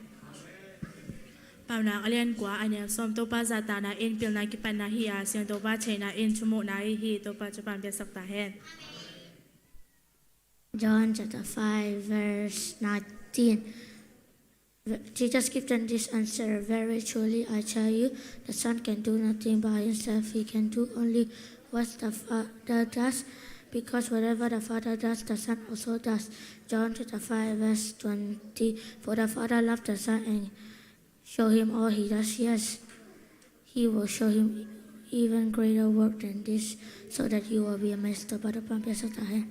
Paunak a lian kua, a neu sawm. Topa zahtakna in pilna kipatna hi a, Siangtho Pa theihna in thumuhna ahi hi. Topa thupha piaksak ta hen. John chapter five, verse nineteen. Ve-, Jesus gave them this answer: "Very truly I tell you, the Son can do nothing by himself. He can do only what the Father does, because whatever the Father does, the Son also does." John chapter five, verse twenty. "For the Father loved the Son and show him all he does. Yes, he will show him even greater work than this, so that you will be amazed." Topa thupha piaksak ta hen.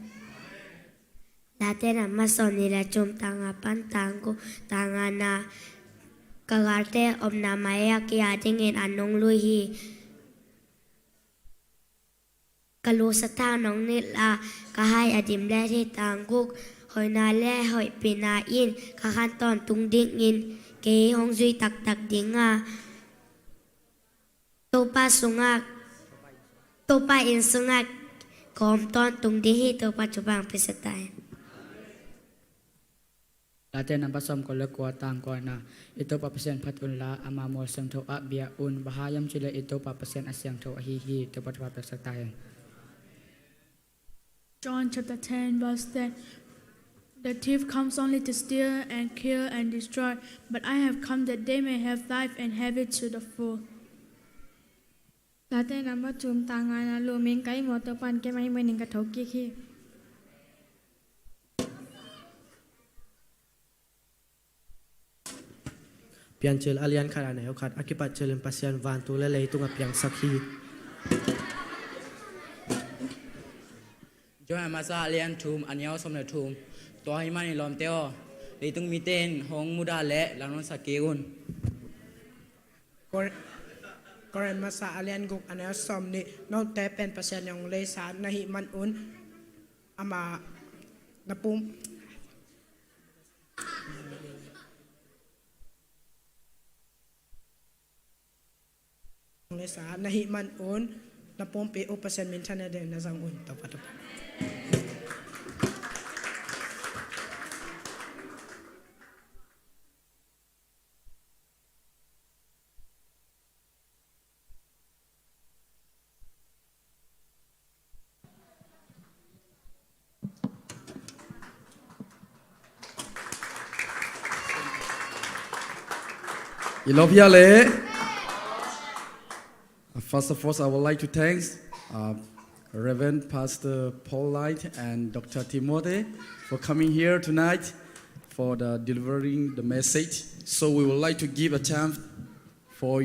Late number sawmnih le thum, tang nga pan tang guk. Tang nga na. Ka galte omna mai-ah kei a dingin an hong lui hi. Ka lusa thawn hong nilh a, ka hai a dim let hi. Tang guk. Hoihna le hoihpihna in ka khan tawntung dingin kei hong zui taktak ding a, Topa sungah, Topa inn sungah ka om tawntung ding hi. Topa thupha piaksak ta hen. Late number sawmkua le kua, tang kuana. I Topa Pasian phat unla, ama mual siangtho ah bia un. Bang hang hiam cih leh i Topa Pasian a siangtho ahi hi. Topa thupha piaksak ta hen. John chapter ten, verse ten. The thief comes only to steal and kill and destroy, but I have come that they may have life and have it to the full. Late number thum, tang nga na. Lum in ka ihmu a, Topa in keimah ihmu in ka thokik hi. Piancil a lian khat a neu khat a kipat cilin Pasian vantung le leitung a piangsak hi. Johan masa a lian thum a neu sawm le thum. Tua ahih manin lawmte aw, leitung mite in hong mudah leh langnuamsak kei un. Kor-, Korin masa a lian guk a neu sawm nih. Note pen Pasian in hong leisa na hih manun ama na pum Hong leisa na hih manun na pumpi uh Pasian minthanna ding na zang un. Topa, Topa. I love you, le. Uh, first of all, I would like to thank uh, Reverend Pastor Paul Light and Doctor Timothy for coming here tonight for the delivering the message. So we would like to give a chance for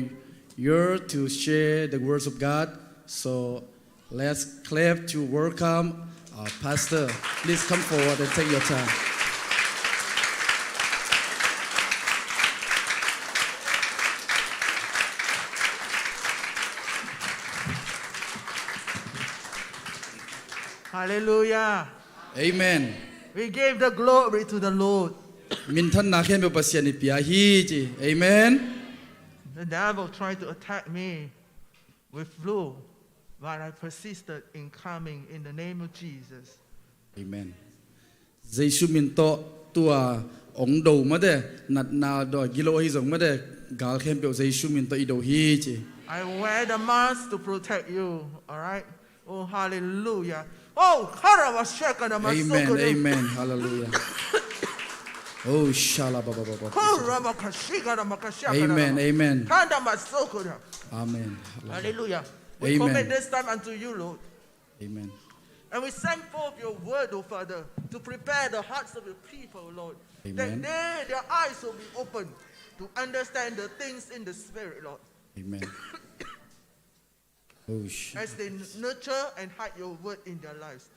you to share the words of God. So let's clap to welcome our pastor. Please come forward and take your time. Hallelujah. Amen. We give the glory to the Lord. Minthanna khempeuh Pasian i pia hi ci. Amen. The devil tried to attack me with flu, but I persisted in coming in the name of Jesus. Amen. Jesu min tawh tua ong do mate, natna do gilo hi zong mate, gal khempeuh Jesu min tawh i do hi ci. I wear the mask to protect you, all right? Oh, hallelujah. Oh, karabashakana. Amen, masukuna. Amen, hallelujah. Oh, shala baba baba. Karabakashikana makashakana. Amen, amen. Kanda masukuna. Amen. Hallelujah. We commit this time unto you, Lord. Amen. And we send forth your word, O Father, to prepare the hearts of your people, Lord. Amen. That they, their eyes will be opened to understand the things in the spirit, Lord. Amen. Oh, shit. As they n-, nurture and hide your word in their lives.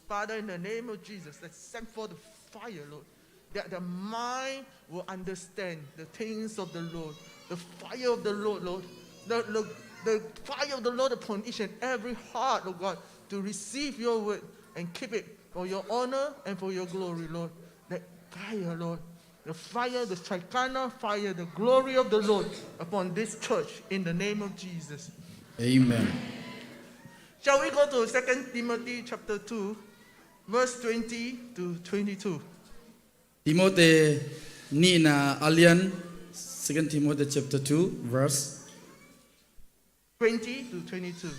Father, in the name of Jesus, let's send forth the fire, Lord, that the mind will understand the things of the Lord. The fire of the Lord, Lord. The, the, the fire of the Lord upon each and every heart, oh God, to receive your word and keep it for your honor and for your glory, Lord. That fire, Lord. The fire, the Shekinah fire, the glory of the Lord upon this church in the name of Jesus. Amen. Shall we go to Second Timothy chapter two, verse twenty to twenty-two? Timote nihna a lian, Second Timothy chapter two, verse twenty to twenty-two.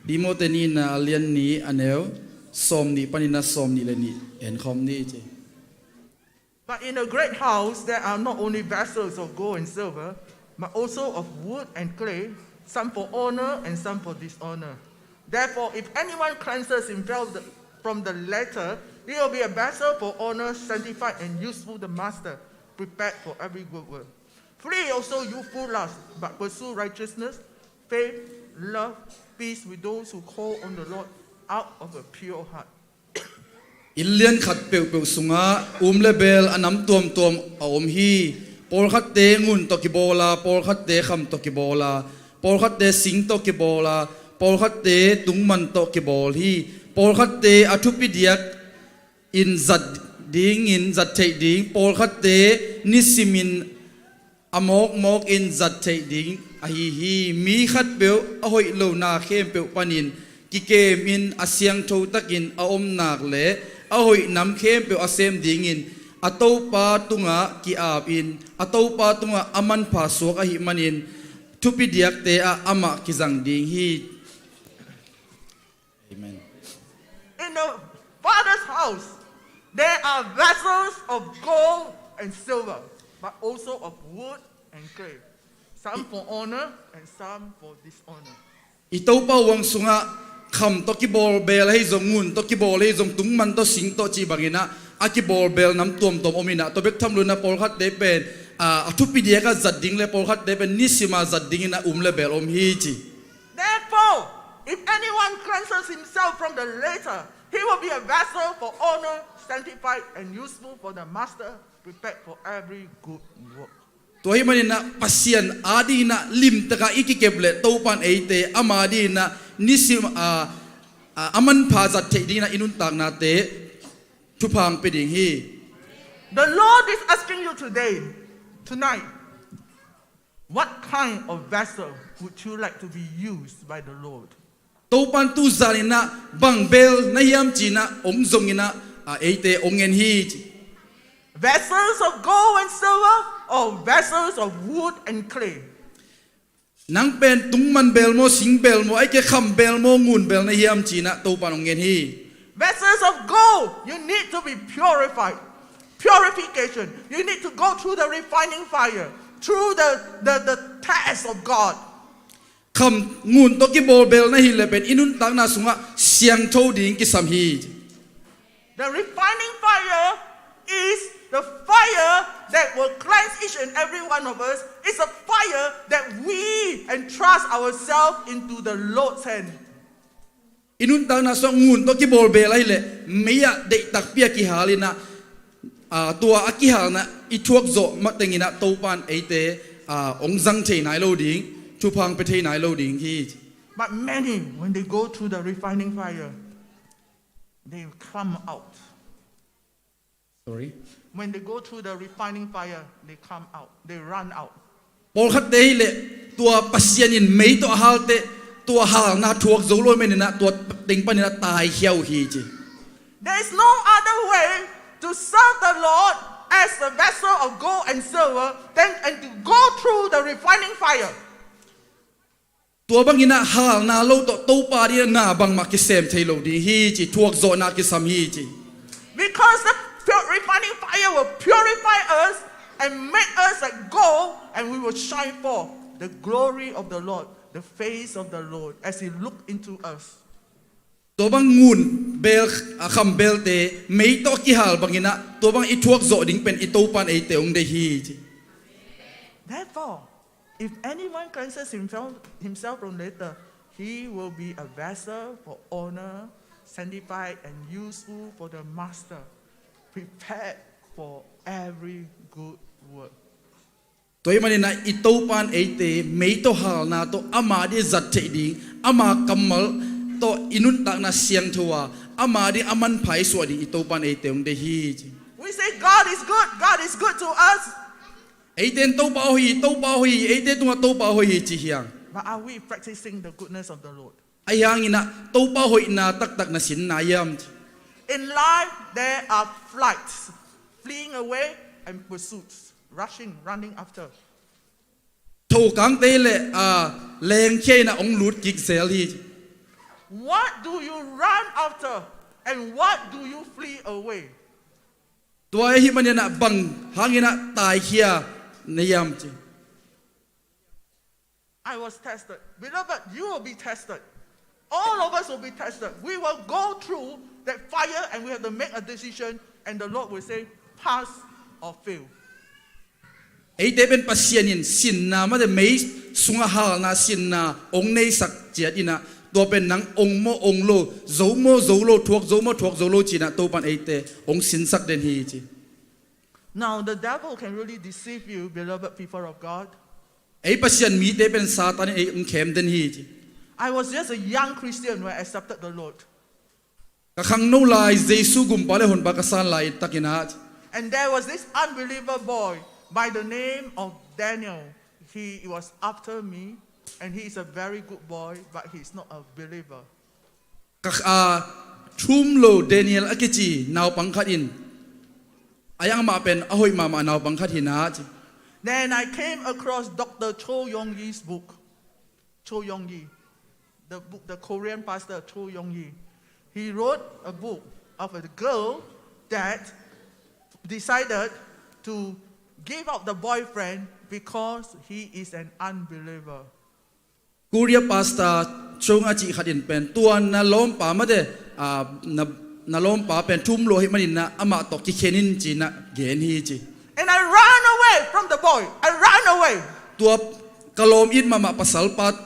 Timote nihna a lian nih a neu sawm nih panin a sawm nih le nih en khawm ni ci. But in a great house there are not only vessels of gold and silver, but also of wood and clay, some for honor and some for dishonor. Therefore, if anyone cleanses himself the, from the latter, he will be a vessel for honor, sanctified and useful to the master, prepared for every good work. Flee also youthful lust, but pursue righteousness, faith, love, peace with those who call on the Lord out of a pure heart. Inn lian khat peuhpeuh sungah um le beel a nam tuamtuam a om hi. Pawlkhatte ngun tawh kibawl a, pawlkhatte kham tawh kibawl a, pawlkhatte sing tawh kibawl a, pawlkhatte tungman tawh kibawl hi. Pawlkhatte a thupi diak in zat dingin zat theih ding, pawlkhatte nisimin a mawkmawkin zat theih ding ahi hi. Mi khatpeuh a hoih lohna khempeuh panin kikemin a siangtho takin a omnak le a hoih nam khempeuh a sem dingin a Topa tungah ki-apin a Topa tungah a manpha suak ahih manin thupi diakte ah amah kizang ding hi. Amen. In the Father's house, there are vessels of gold and silver, but also of wood and clay, some for honor and some for dishonor. I Topa huang sungah kham tawh kibawl beel ahi zong, ngun tawh kibawl ahi zong, tungman tawh, sing tawh cih bangin ah a kibawl beel nam tuamtuam om in ah, tua bek tham loin ah pawlkhatte pen a, a thupi diak a zat ding le pawlkhatte pen nisima zat dingin a um le bel om hi ci. Therefore, if anyone cleanses himself from the latter, he will be a vessel for honor, sanctified and useful for the master, prepared for every good work. Tua hi maninah Pasian adinginah limtaka i kikep le Topan eite ama dinginah nisim a, a, a manpha zat theih dinginah i nuntaknate thupha hong pia ding hi. The Lord is asking you today, tonight, what kind of vessel would you like to be used by the Lord? Topan tuzaninah bang bel na hiam cinah hong zonginah a eite hong ngen hi ci. Vessels of gold and silver or vessels of wood and clay? Nang pen tungman bel maw, sing bel maw, aike kham bel maw, ngun bel na hiam cinah Topan hong ngen hi. Vessels of gold, you need to be purified. Purification. You need to go through the refining fire, through the, the, the test of God. Kham ngun tawh kibawl bel na hileh pen i nuntakna sungah siangtho ding kisam hi. The refining fire is the fire that will cleanse each and every one of us. It's a fire that we entrust ourselves into the Lord's hand. I nuntakna sungah ngun tawh kibawl bel ahileh mei-ah deihtakpi a kihalinah, a, tua a kihalna i thuak zawh matenginah Topan eite, a, hong zang thei nai lo ding, thupha hong pia thei nai lo ding hi. But many, when they go through the refining fire, they come out. Sorry? When they go through the refining fire, they come out. They run out. Pawlkhatte hileh tua Pasian in mei tawh a halte, tua halna thuak zo lo maninah tua teng paninah taikhia uh hi ci. There is no other way to serve the Lord as a vessel of gold and silver than and to go through the refining fire. Tua banginah halna lo tawh Topa dinginah na bangmah kisem thei lo ding hi ci, thuak zawhna kisam hi ci. Because the pur-, refining fire will purify us and make us like gold, and we will shine forth the glory of the Lord, the face of the Lord, as He look into us. Tua bang ngun bel, a, kham belte mei tawh a kihal banginah tua bang i thuak zawh ding pen i Topan eite hong deih hi ci. Therefore, if anyone cleanses himself, himself from litter, he will be a vessel for honor, sanctified and useful for the master, prepared for every good work. Tua hi maninah i Topan eite mei tawh halna tawh ama ding zat theih ding, ama kammal tawh i nuntakna siangtho a, ama ding a manpha i suah ding i Topan eite hong deih hi ci. We say, "God is good, God is good to us." Eite in Topa hoih hi, Topa hoih hi, eite tungah Topa hoih hi ci hiang. But are we practicing the goodness of the Lord? Ahi hanginah Topa hoihna taktak na sin na hiam ci. In life, there are flights, fleeing away and pursuits, rushing, running after. Thokangte le, a, lengkhia inah hong lut kik zel hi. What do you run after and what do you flee away? Tua ahi maninah bang hanginah taikhia na hiam ci. I was tested. Beloved, you will be tested. All of us will be tested. We will go through that fire and we have to make a decision, and the Lord will say, "Pass or fail." Eite pen Pasian in sinna mate mei sungah halna sinna hong neisak ciat inah tua pen nang ong maw ong lo, zo maw zo lo, thuak zo maw thuak zo lo cinah Topan eite hong sinsak den hi ci. Now, the devil can really deceive you, beloved people of God. Ei Pasian mite pen Satan in ei hong khem den hi ci. I was just a young Christian when I accepted the Lord. Ka khangno lai Jesu gumpa le honpa ka san lai takinah. And there was this unbeliever boy by the name of Daniel. He was after me, and he is a very good boy, but he is not a believer. Ka, a, thum lo Daniel a kici naupang khat in, a yang mah pen a hoih mahmah naupang khat hi na ci. Then I came across Doctor Cho Yong-yi's book. Cho Yong-yi, the book, the Korean pastor Cho Yong-yi. He wrote a book of a girl that decided to give up the boyfriend because he is an unbeliever. Korea pastor Cho Yong-yi cih khat in pen tua na lawmpa mate, a, na, na lawmpa pen thum lo hi maninah amah tawh kikhen in cinah gen hi ci. And I ran away from the boy. I ran away. Tua ka lawm it mahmah pasalpa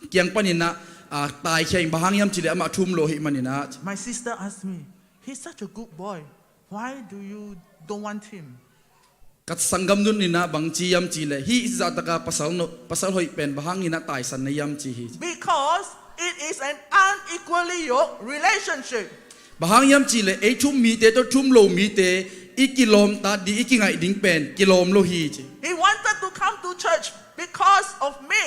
kiang paninah, ah, taikhia ing. Bang hang hiam cihleh amah thu um lo ahih maninah. My sister asked me, "He's such a good boy. Why do you don't want him?" Ka sanggam nu inah bang ci hiam cihleh, "Hih zahtaka pasal no, pasal hoih pen bang hanginah taisan na hiam?" ci hi. Because it is an unequally yoked relationship. Bang hang hiam cihleh, ei thu um mite tawh thu um lo mite i kilawmtat ding, i kingaih ding pen kilawm lo hi ci. He wanted to come to church because of me.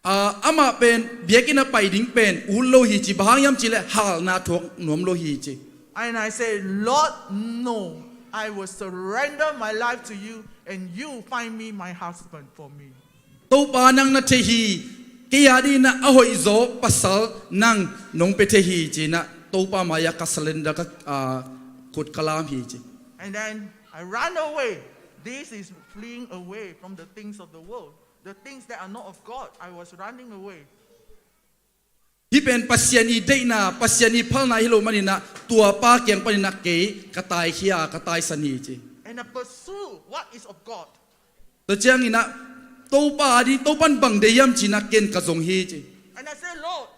Ah, amah pen biakinn a pai ding pen ut lo hi ci. Bang hang hiam cihleh halna thuak nuam lo hi ci. And I say, "Lord, no. I will surrender my life to you, and you find me my husband for me." Topa, nang na thei hi. Kei a dinginah a hoihzaw pasal nang nong pia thei hi cinah Topa mai-ah ka surrender, ka, ah, khut ka lam hi ci. And then I ran away. This is fleeing away from the things of the world. The things that are not of God, I was running away. Hih pen Pasian i deihna, Pasian i phalna hi lo maninah, tua pa kiang paninah kei ka taikhia, ka taisan hi ci. And I pursue what is of God. Tua cianginah Topa a ding, Topan bang deih hiam cinah ken ka zong hi ci. And I say, "Lord,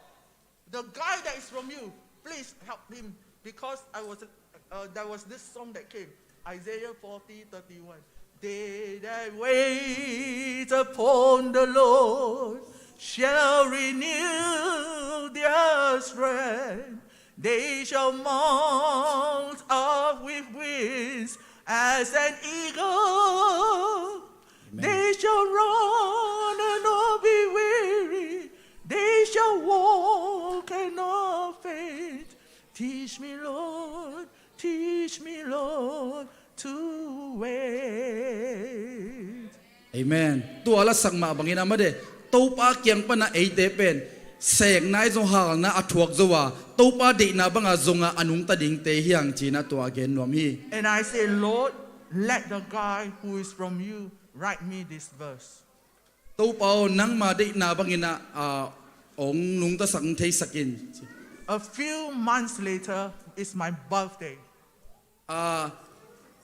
the guy that is from you, please help him." Because I was, uh, there was this song that came, Isaiah forty thirty-one. "They that wait upon the Lord shall renew their strength. They shall mount up with wings as an eagle. Amen. They shall run and not be weary. They shall walk and not faint. Teach me, Lord, teach me, Lord, to wait." Amen. Tua lasak mah bangin a made, Topa kiang pana eite pen seekna i zong halna a thuak zo a, Topa deihna banga zonga a nungta dingte hi hang cinah tua a gen nuam hi. And I say, "Lord, let the guy who is from you write me this verse." Topa aw, nangma deihna banginah, ah, ong nungtasak, ong theisak in. A few months later is my birthday. Ah,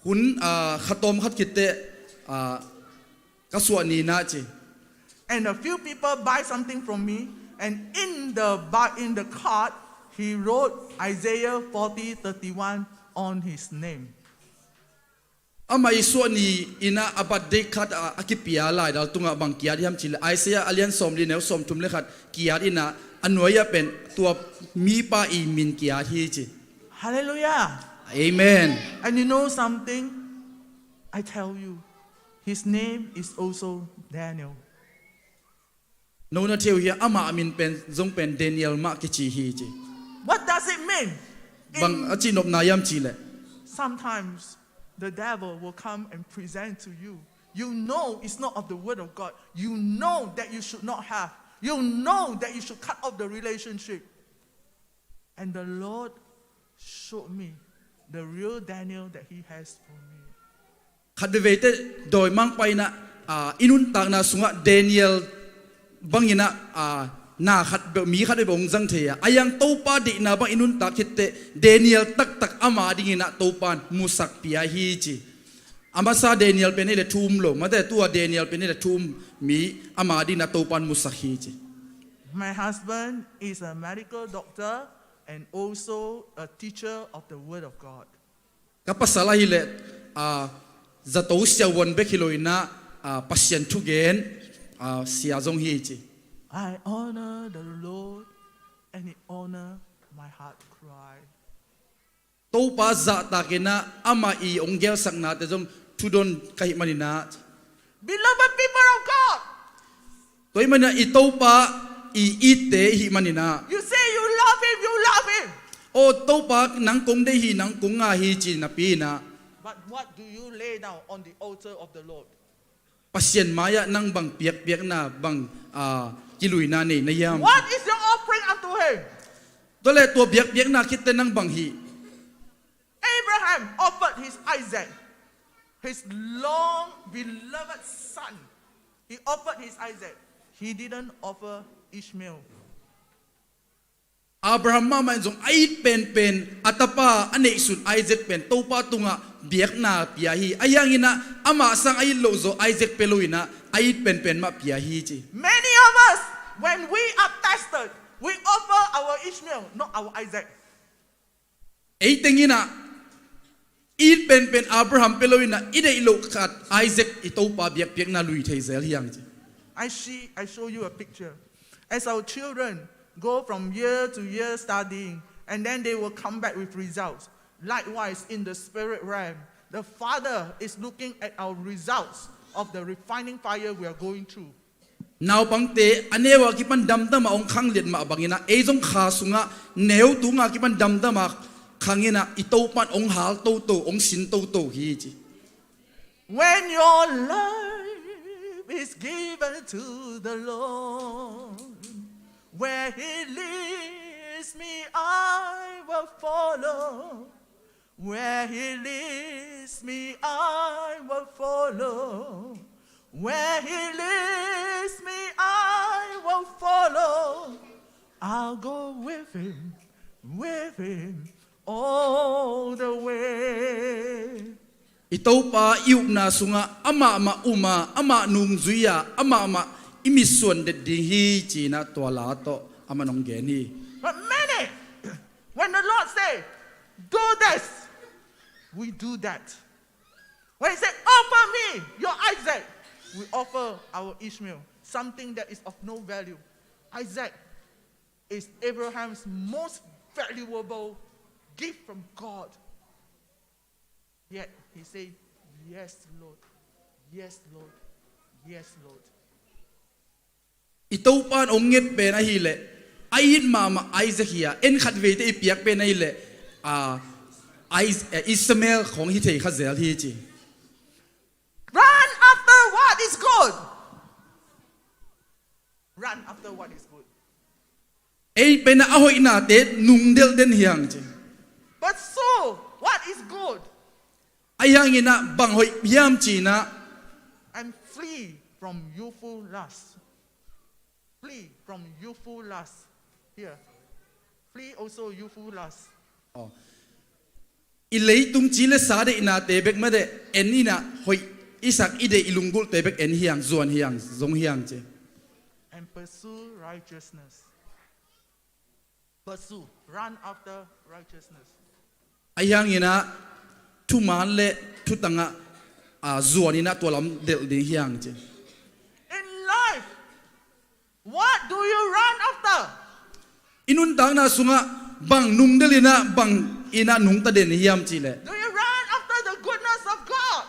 hun, ah, khatawm khat khitteh, ah, ka suah ninah ci. And a few people buy something from me, and in the bu-, in the card, he wrote Isaiah forty thirty-one on his name. Amah i suah ni inah a birthday card a, a kipia laidal tungah bang kiat hiam cihleh, Isaiah a lian sawmli neu sawmthum le khat kiat inah a nuai-ah pen tua mipa i min kiat hi ci. Hallelujah. Amen. And you know something? I tell you, his name is also Daniel. No na thei uh hia, amah a min pen zong pen Daniel mah kici hi ci. What does it mean? Bang a cihnopna hiam cihleh, sometimes the devil will come and present to you. You know it's not of the word of God. You know that you should not have. You know that you should cut off the relationship. And the Lord showed me the real Daniel that He has for me. Khat veveite dawimangpa inah, ah, i nuntakna sungah Daniel banginah, ah, na khat beuh, mi khat beuh hong zang thei a, a yang Topa deihna bang i nuntak khitteh Daniel taktak ama dinginah Topan musak pia hi ci. A masa Daniel pen ei le thu um lo, mate tua Daniel pen ei le thu um mi ama dinginah Topan musak hi ci. My husband is a medical doctor and also a teacher of the Word of God. Ka pasal ahileh, ah, zato siavuan bek hi lo inah, ah, Pasian thugen, ah, sia zong hi ci. I honor the Lord and it honor my heart cry. Topa zahtakinah amah i hong gelsaknate zong thudon ka hih maninah. Beloved people of God. Tua hih maninah i Topa i itte i hih maninah. You say you love Him, you love Him. O Topa, nang kong deih hi, nang kong nga hi ci napi inah. But what do you lay down on the altar of the Lord? Pasian mai-ah nang bang piakpiakna, bang, ah, kiluina nei na hiam? What is your offering unto Him? Tua le tua biakpiakna khitteh nang bang hih? Abraham offered his Isaac, his long beloved son. He offered his Isaac. He didn't offer Ishmael. Abraham mahmah in zong a it penpen a tapa a neihsun Isaac pen Topa tungah biakna pia hi. Ahi hanginah amah sang a it loh zaw Isaac pia loinah a it penpen mah pia hi ci. Many of us, when we are tested, we offer our Ishmael, not our Isaac. Ei tenginah it penpen Abraham pia loinah i deih loh khat Isaac i Topa biakpiakna lui thei zel hiang ci. I see, I show you a picture. As our children go from year to year studying, and then they will come back with results. Likewise, in the spirit realm, the Father is looking at our results of the refining fire we are going through. Naupangte a neu a kipan damdam a hong khangliat mah banginah ei zong kha sungah neu tunga kipan damdam a khanginah i Topan hong hal toto, hong sin toto hi ci. When your life is given to the Lord, where He leads me, I will follow. Where He leads me, I will follow. Where He leads me, I will follow. I'll go with Him, with Him all the way. I Topa i upna sungah amah mah um a, amah nungzui a, amah mah i mitsuan det ding hi cinah tua la tawh amah nong gen hi. But many, when the Lord say, "Do this," we do that. When He say, "Offer me your Isaac," we offer our Ishmael, something that is of no value. Isaac is Abraham's most valuable gift from God. Yet he said, "Yes, Lord. Yes, Lord. Yes, Lord." I Topa in hong nget pen ahileh a it mahmah Isaac hi a, en khat veite i piak pen ahileh, ah, Is-, eh, Ishmael khong hi thei kha zel hi ci. Run after what is good. Run after what is good. Ei pen a hoihnate nungdelh den hiang ci. Pursue what is good. Ahi hanginah bang hoih hiam cinah. And flee from youthful lust. Flee from youthful lust. Here. Flee also youthful lust. Oh. I leitung ci le sa deihnate bek mah deh en inah hoih i sak i deih i lunggulhte bek en hiang, zuan hiang, zong hiang ci. And pursue righteousness. Pursue, run after righteousness. Ahi hanginah thuman le thutangah, ah, zuaninah tua lam delh ding hiang ci. In life, what do you run after? I nuntakna sungah bang nungdelhinah bang inah nungta den hiam cihleh. Do you run after the goodness of God?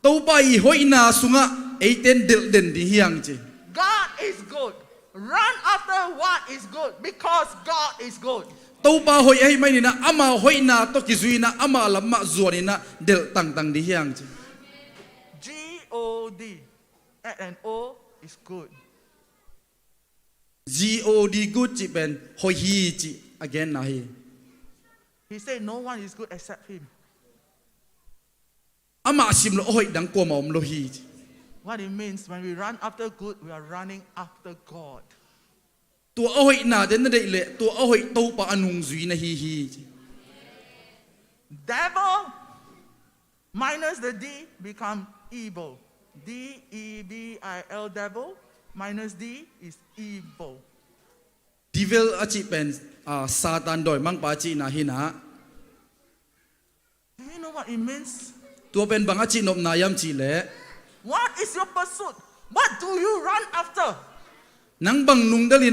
Topa i hoihna sungah eite in delh den ding hiang ci. God is good. Run after what is good because God is good. Topa hoih ahih maninah ama hoihna tawh kizuinah ama lam mah zuaninah delh tangtang ding hiang ci. G O D. At an O is good. G O D, good cih pen hoih hi cih a genna hi. He said, "No one is good except Him." Amah simloh a hoih dang kuamah om lo hi. What it means, when we run after good, we are running after God. Tua a hoihna den na deih leh tua a hoih Topa a nungzui na hi hi. Devil minus the D become evil. D E V I L, devil, minus D is evil. Devil a cih pen, ah, Satan dawimangpa a cihna hinah. Do you know what it means? Tua pen bang a cihnopna hiam cihleh. What is your pursuit? What do you run after? Nang bang nungdel